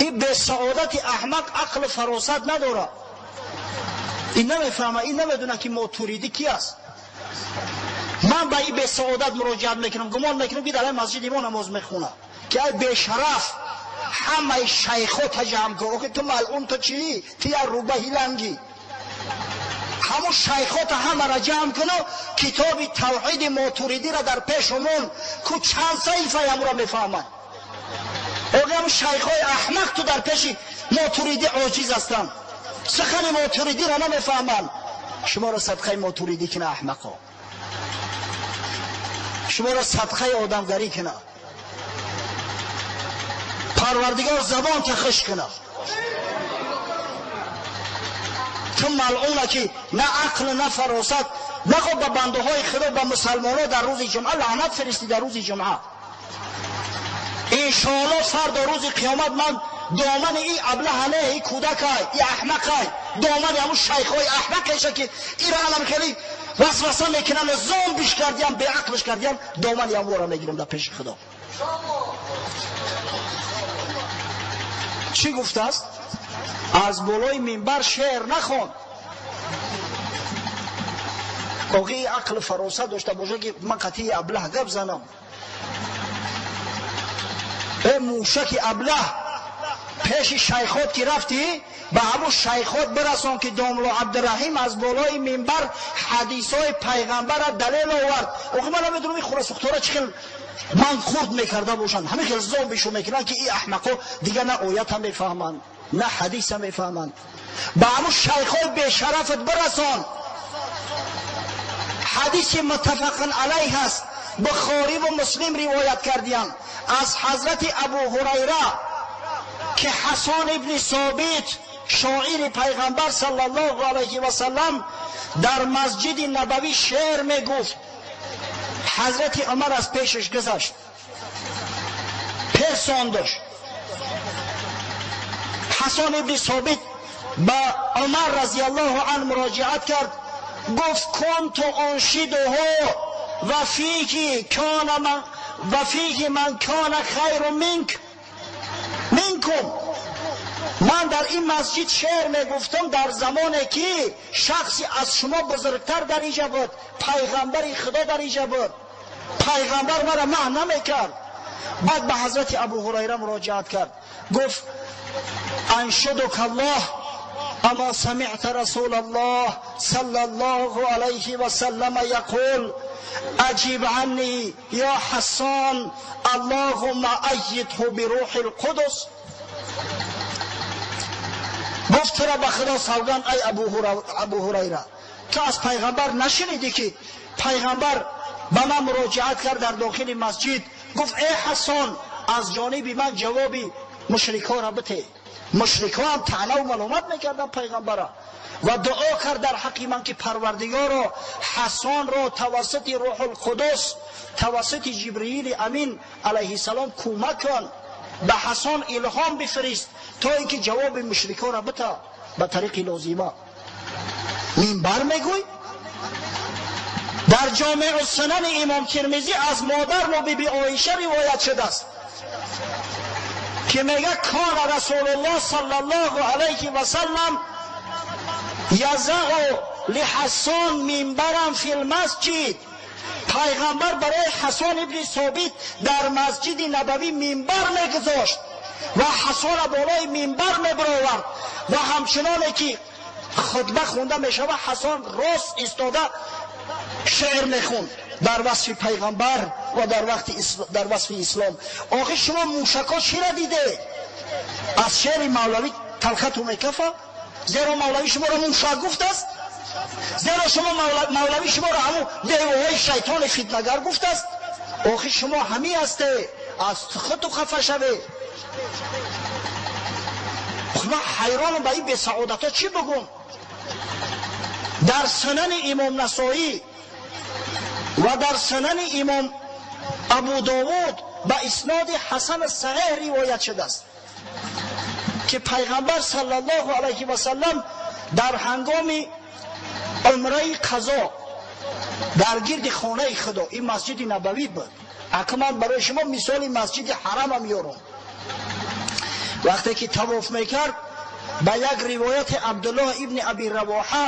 ин бесаодати аҳмақ ақлу фаросат надора, ин намефаҳма, ин намедона, ки мотуридӣ ки аст. Ман ба ин бесаодат муроҷиат мекунам, гумон мекунам, ки дар ай масҷиди мо намоз мехонад, ки ай бешараф, ҳамаи шайхота ҷамъ кун. Охи ту малъун, ту чӣ? Ту як рӯбаҳи лангӣ. Ҳамун шайхота ҳамаро ҷамъ куну китоби тавҳиди мотуридиро дар пешумон ку, чанд саҳифаи ҳамуро мефаҳмад. Охи ҳамун шайхҳои аҳмақ ту дар пеши мотуридӣ оҷиз ҳастанд, сухани мотуридиро намефаҳманд. Шуморо садқаи мотуридӣ кина, аҳмақо, шуморо садқаи одамгарӣ кина, Парвардигор забон та хушк кина. Ту малъуна, ки на ақл, на фаросат нахо, ба бандаҳои Худо, ба мусалмонҳо дар рӯзи ҷумъа лаънат фиристӣ. Дар рӯзи ҷумъа иншоалло фардо рӯзи қиёмат ман домани ин аблаҳа не, ин кӯдакай, ин аҳмақай, домани ҳамун шайхҳои аҳмақеша, ки ира алам хеле васваса мекунанд, зомбиш кардиям, беақлш кардиям, домани ҳамвора мегирам дар пеши Худо. Чӣ гуфтааст? Аз болои минбар шеър нахон. Оғи ақлу фаросат дошта боша, ки ман қатъи аблаҳ гап занам. Э мушаки аблаҳ, пеши шайхот ки рафтӣ, ба ҳамун шайхот бирасон, ки домло Абдураҳим аз болои минбар ҳадисҳои пайғамбарра далел овард. Охи ман намедонам, ин хурасухтора чӣ хел ман хурд мекарда бошанд, ҳамин хел зомбишу мекунанд, ки ин аҳмақо дигар на оята мефаҳманд, на ҳадиса мефаҳманд. Ба ҳамун шайхҳои бешарафат бирасон, ҳадиси муттафақун алайҳ аст, Бухориву Муслим ривоят кардиянд аз ҳазрати Абу Ҳурайра, ки Ҳасан ибни Собит, шоири пайғамбар саллаллоҳу алайҳи васаллам, дар масҷиди Набавӣ шеър мегуфт. Ҳазрати Умар аз пешаш гузашт, персондаш. Ҳасан ибни Собит ба Умар разияллоҳу анҳу муроҷиат кард, гуфт кунту уншидуҳу ва фиҳи кана ман ва фиҳи ман кана хайру минкум. Ман дар ин масҷид шеър мегуфтам дар замоне ки шахси аз шумо бузургтар дар инҷа буд, пайғамбари Худо дар инҷа буд. Пайғамбар мара маҳ намекард. Баъд ба ҳазрати Абу Ҳурайра муроҷиат кард, гуфт аншудука Аллоҳ ама самиъта расулаллоҳ саллаллоҳу алайҳи васаллама яқул аҷиб анни ё Ҳассон аллоҳумма айидҳу бируҳил қудус. Гуфт тура ба Худо савганд ай Абу Ҳурайра, ту аз пайғамбар нашунидӣ ки пайғамбар ба ман муроҷиат кард дар дохили масҷид, гуфт эй Ҳассон, аз ҷониби ман ҷавоби мушрикҳоро бите. Мушрикҳо ҳам таънаву маломат мекарданд пайғамбара ва дуо кард дар ҳаққи ман ки Парвардигоро Ҳасонро тавассути Рӯҳулқудус, тавассути Ҷибриили Амин алайҳиссалом кӯмак кун, ба Ҳасон илҳом бифирист то ин ки ҷавоби мушрикҳоро бита ба тариқи лозима. Минбар мегӯй? Дар Ҷомеъу Сунани Имом Тирмизӣ аз модармо Биби Оиша ривоят шудааст ки мега кана Расулуллоҳ саллаллоҳу алайҳи васаллам язау лиҳассон минбаран фил масҷид. Пайғамбар барои Ҳасон ибни Собит дар масҷиди Набавӣ минбар мегузошт ва Ҳасонро болои минбар мебаровард ва ҳамчуноне ки хутба хонда мешавад, Ҳасон рост истода шеър мехонд дар васфи пайғамбар ва дар васфи ислом. Охир шумо мушакҳо чиро диде? Аз шеъри Мавлавӣ талхату мекафа? Зеро Мавлавӣ шуморо мушак гуфтааст? Зеро шумо Мавлавӣ шуморо ҳамун девоҳои шайтони фитнагар гуфтааст? Охир шумо ҳамин ҳасте, аз худту хафа шавед. Ман ҳайронам ба ин бесаодатҳо чӣ бигӯм? Дар Сунани Имом Насоӣ ва дар Сунани Имом Абу Довуд ба исноди Ҳасан саҳеҳ ривоят шудааст ки пайғамбар саллаллоҳу алайҳи васаллам дар ҳангоми умраи қазо дар гирди хонаи Худо, ин масҷиди Набавӣ буд, ака ман барои шумо мисоли масҷиди ҳарамам меёрам, вақте ки тавоф мекард, ба як ривояти Абдуллоҳ ибни Аби Равоҳа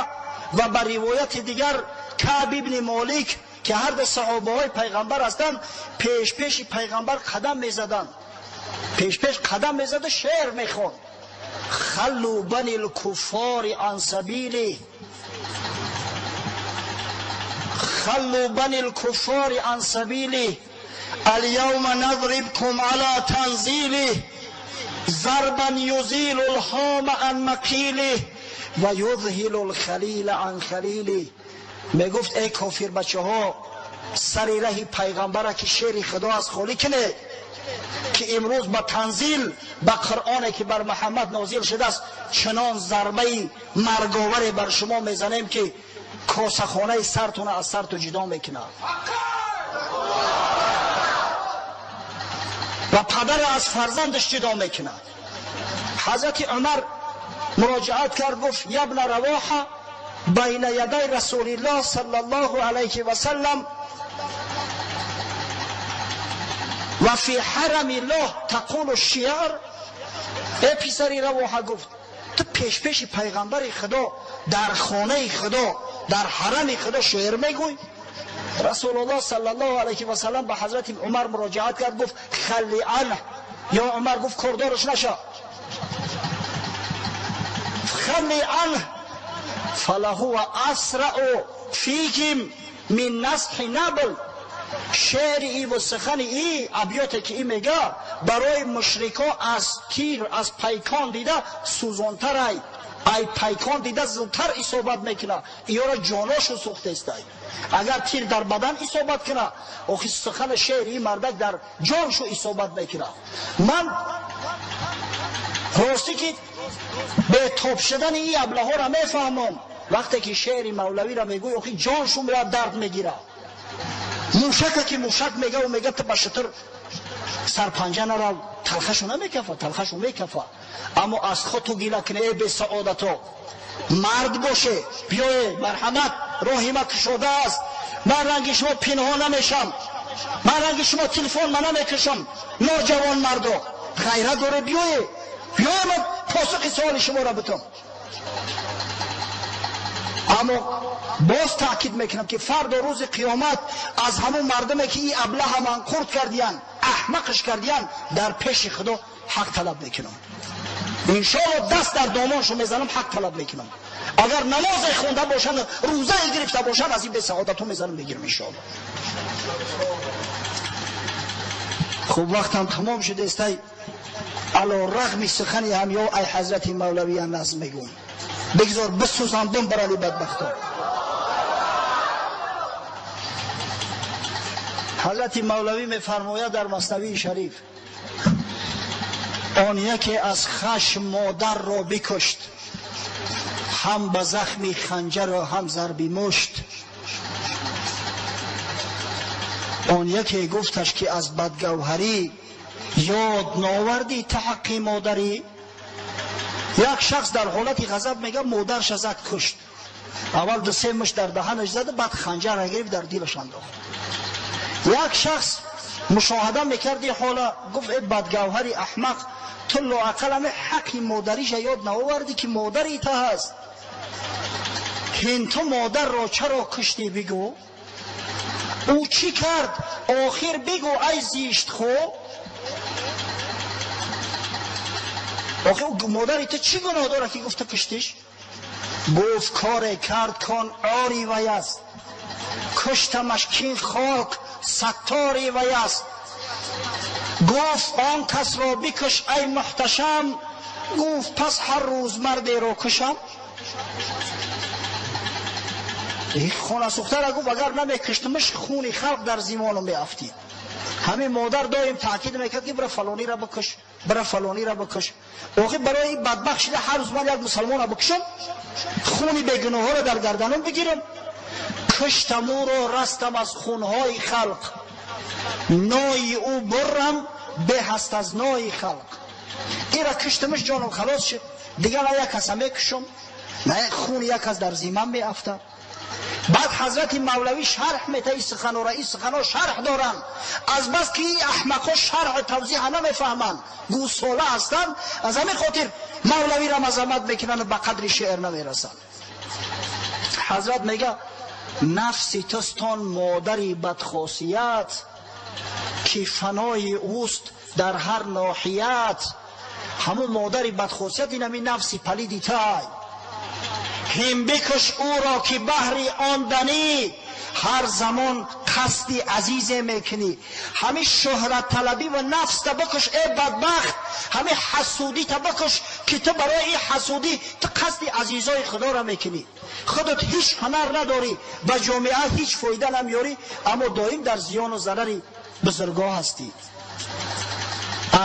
ва ба ривояти дигар Каъб ибни Молик ки ҳар ду саҳобаҳои пайғамбар ҳастанд, пешпеши пайғамбар қадам мезаданд, пешпеш қадам мезаду шеър мехонд: халлу бани лкуффори ан сабили, халлу бани лкуффори ан сабили, اليوم نضربكم على تنزيله ضربا يزيل الهام عن مقيله و يذهل الخليل عن خليله. میگفت ای کافر بچه ها، سر ره پیغمبره که شعر خدا از خالی کنه که امروز با تنزیل، با قرآن که بر محمد نازل شده است، چنان ضربه مرگاور بر شما میزنیم که کاسه سرتون از سرتون جدا میکنه و پدر از فرزندش جدا میکنه. حضرت عمر مراجعت کرد، گفت یبن رواحه بین یدی رسول الله صلی الله علیه و سلم و فی حرم الله تقول الشعر. ای پسری رواحه، گفت تو پیش پیش پیغمبر خدا در خانه خدا در حرم خدا شعر میگوی؟ رسول الله صلی الله علیه و سلم به حضرت عمر مراجعت کرد، گفت خلی عنه یا عمر، گفت کردارش نشا، خلی عنه فلهو اسرع فیکم من نصح نبل. شعر ای و سخن ای، ابیاتی که ای میگه برای مشرکا از تیر از پیکان دیده سوزانتر، ای پیکان دیده زودتر اصابت میکنه، ایارا جاناشو سوخته است. اگر تیر در بدن اصابت کنه، آخی سخن شعر ای مردک در جانشو اصابت میکنه. من راستی که به تاب شدن این ابله ها را میفهمم، وقتی که شعر مولوی را میگوی آخی جانشون را درد میگیره. Мушака ки мушак мега ӯ мега ту ба шутур сарпанҷа нарав, талхашу намекафа, талхашу мекафа. Аммо аз худ ту гила кунӣ, эй бесаодато, мард боше, биёе, марҳамат, роҳи ма кушода аст, ман ранги шумо пинҳон намешам, ман ранги шумо телефон ма намекушам, ноҷавон мардо, ғайрат доре, биёе, биёе, ман посухи суоли шуморо бутам. Аммо боз таъкид мекунам ки фардо рӯзи қиёмат аз ҳамун мардуме ки ин аблаҳа манқурт кардиян, аҳмақш кардиян, дар пеши Худо ҳақ талаб мекунам. Иншоалло даст дар домоншо мезанам, ҳақ талаб мекунам. Агар намозе хонда бошанд, рӯзае гирифта бошанд, аз ин бесаодатҳо мезанам, мегирам иншоалло. Хуб, вақтам тамом шудестай. Ало рағми сухани ҳамё ай ҳазрати мавлавия назм мегӯм. Бигзор бисӯзам бимбарали бадбахто. Ҳазрати мавлавӣ мефармояд дар маснавии шариф: он яке аз хашм модарро бикушт, ҳам ба захми ханҷару ҳам зарби мушт. Он яке гуфташ ки аз бадгавҳарӣ ёд новардӣ ту ҳаққи модарӣ. Як шахс дар ҳолати ғазаб мега модарша зад, кушт. Аввал ду се мушт дар даҳанаш зад, баъд ханҷарра гирифт дар дилаш андохт. Як шахс мушоҳада мекарди ҳола, гуфт: э бадгавҳари аҳмақ, ту лоақал ҳаме ҳаққи модариша ёд наовардӣ ки модари та ҳаст. Ҳин ту модарро чаро куштӣ бигӯ? Ӯ чӣ кард? Охир бигӯ ай зиштхӯ. Охир модари ту чӣ гуноҳ дорад ки гуфта куштиш? Гуфт: коре кард кон ори вай аст, куштамаш кин хок саттори вай аст. Гуфт: он касро бикуш ай муҳташам. Гуфт: пас ҳар рӯз мардеро кушам? Хонасӯхтара гуфт: агар намекуштамаш, хуни халқ дар зимону меафтид. Ҳамин модар доим таъкид мекард ки бира фалониро бикуш, бира фалониро бикуш. Охир барои ин бадбахт шуда ҳар рӯз ман як мусалмонро бикушам, хуни бегуноҳҳоро дар гарданам бигирам. Куштам ӯро, растам аз хунҳои халқ, нои ӯ буррам беҳ аст аз нои халқ. Ира куштамаш, ҷоном халос шуд, дигар на як каса мекушам, на хуни як кас дар зимам меафтад. Баъд ҳазрати мавлавӣ шарҳ мета ин суханора, ин суханҳо шарҳ доранд. Аз бас ки ин аҳмақҳо шарҳу тавзеҳа намефаҳманд, гӯсола ҳастанд, аз ҳамин хотир мавлавиро мазаммат мекунанд, ба қадри шеър намерасанд. Ҳазрат мега: нафси тустон модари бадхосият, ки фанои ӯст дар ҳар ноҳият. Ҳамун модари бадхосият ин ҳамин нафси палиди тай. Ҳим бикуш ӯро ки баҳри он данӣ, ҳар замон қасди азизе мекунӣ. Ҳамин шӯҳратталабӣ ва нафста бикуш э бадбахт, ҳамин ҳасудита бикуш ки ту барои ин ҳасудӣ ту қасди азизои худоро мекунӣ. Худат ҳеҷ ҳунар надорӣ, ба ҷомеа ҳеҷ фоида намеёрӣ, аммо доим дар зиёну зарари бузургҳо ҳастӣ.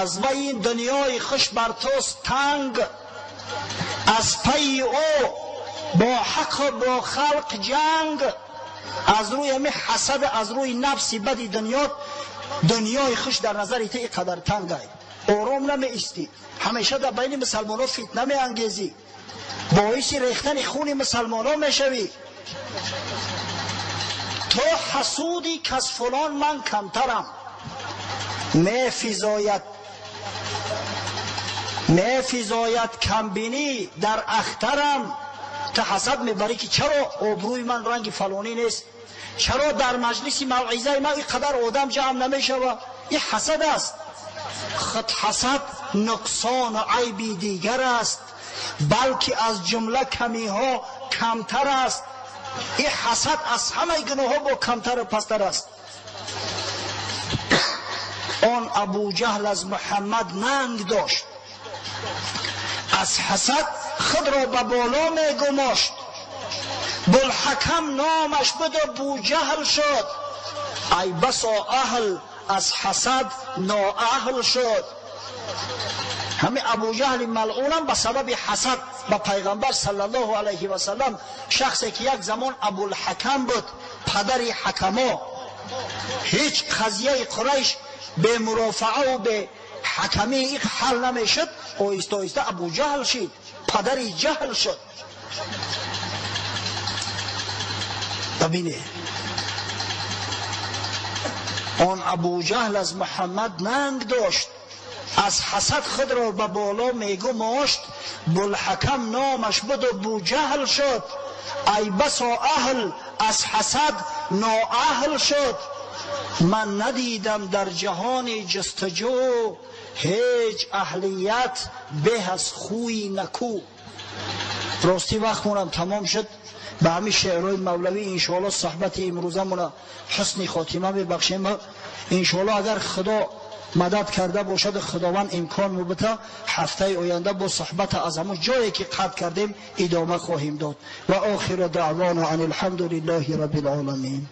Аз вай ин дунёи хуш бар туст танг, аз пайи ӯ бо ҳаққу бо халқ ҷанг. Аз рӯи ҳамин ҳасад, аз рӯи нафси бади дунё, дунёи хуш дар назари ту ин қадар тангай, ором намеистӣ, ҳамеша дар байни мусалмонҳо фитна меангезӣ, боиси рехтани хуни мусалмонҳо мешавӣ. То ҳасуди кас фалон ман камтарам, мефизояд камбинӣ дар ахтарам. Ту ҳасад мебарӣ ки чаро обрӯи ман ранги фалонӣ нест, чаро дар маҷлиси мавъизаи ман ин қадар одам ҷамъ намешавад. Ин ҳасад аст. Худ ҳасад нуқсону айби дигар аст, балки аз ҷумла камиҳо камтар аст. Ин ҳасад аз ҳамаи гуноҳҳо бо камтару пасттар аст. Он Абуҷаҳл аз Муҳаммад нанг дошт, аз ҳасад худро ба боло мегумошт. Булҳакам номаш буду Буҷаҳл шуд, ай басо аҳл аз ҳасад ноаҳл шуд. Ҳамин Абуҷаҳли малъунам ба сабаби ҳасад ба пайғамбар саллаллоҳу алайҳи васаллам, шахсе ки як замон Абулҳакам буд, падари ҳакамо, Ҳеҷ қазияи Қурайш бе мурофиа ва бе ҳакамӣ ҳал намешуд. Оҳиста оҳиста Абуҷаҳл шид, падари ҷаҳл шуд. Бибинед, он Абуҷаҳл аз Муҳаммад нанг дошт, аз ҳасад худро ба боло мегумошт. Булҳакам номаш буд ва Буҷаҳл шуд. Ай басо аҳл аз ҳасад ноаҳл шуд. Ман надидам дар ҷаҳони ҷустуҷӯ ҳеҷ аҳлият беҳ аз хӯи наку. Рости вақтмонам тамом шуд. Ба ҳамин шеърҳои мавлавӣ иншоаллоҳ суҳбати имрӯзамона ҳусни хотима мебахшем. Иншоаллоҳ агар Худо мадад карда бошад, Худованд имкон мубита, ҳафтаи оянда бо суҳбат аз ҳамон ҷое ки қатъ кардем идома хоҳем дод. Ва охиру даъвона ан алҳамдулиллаҳи раббил оламин.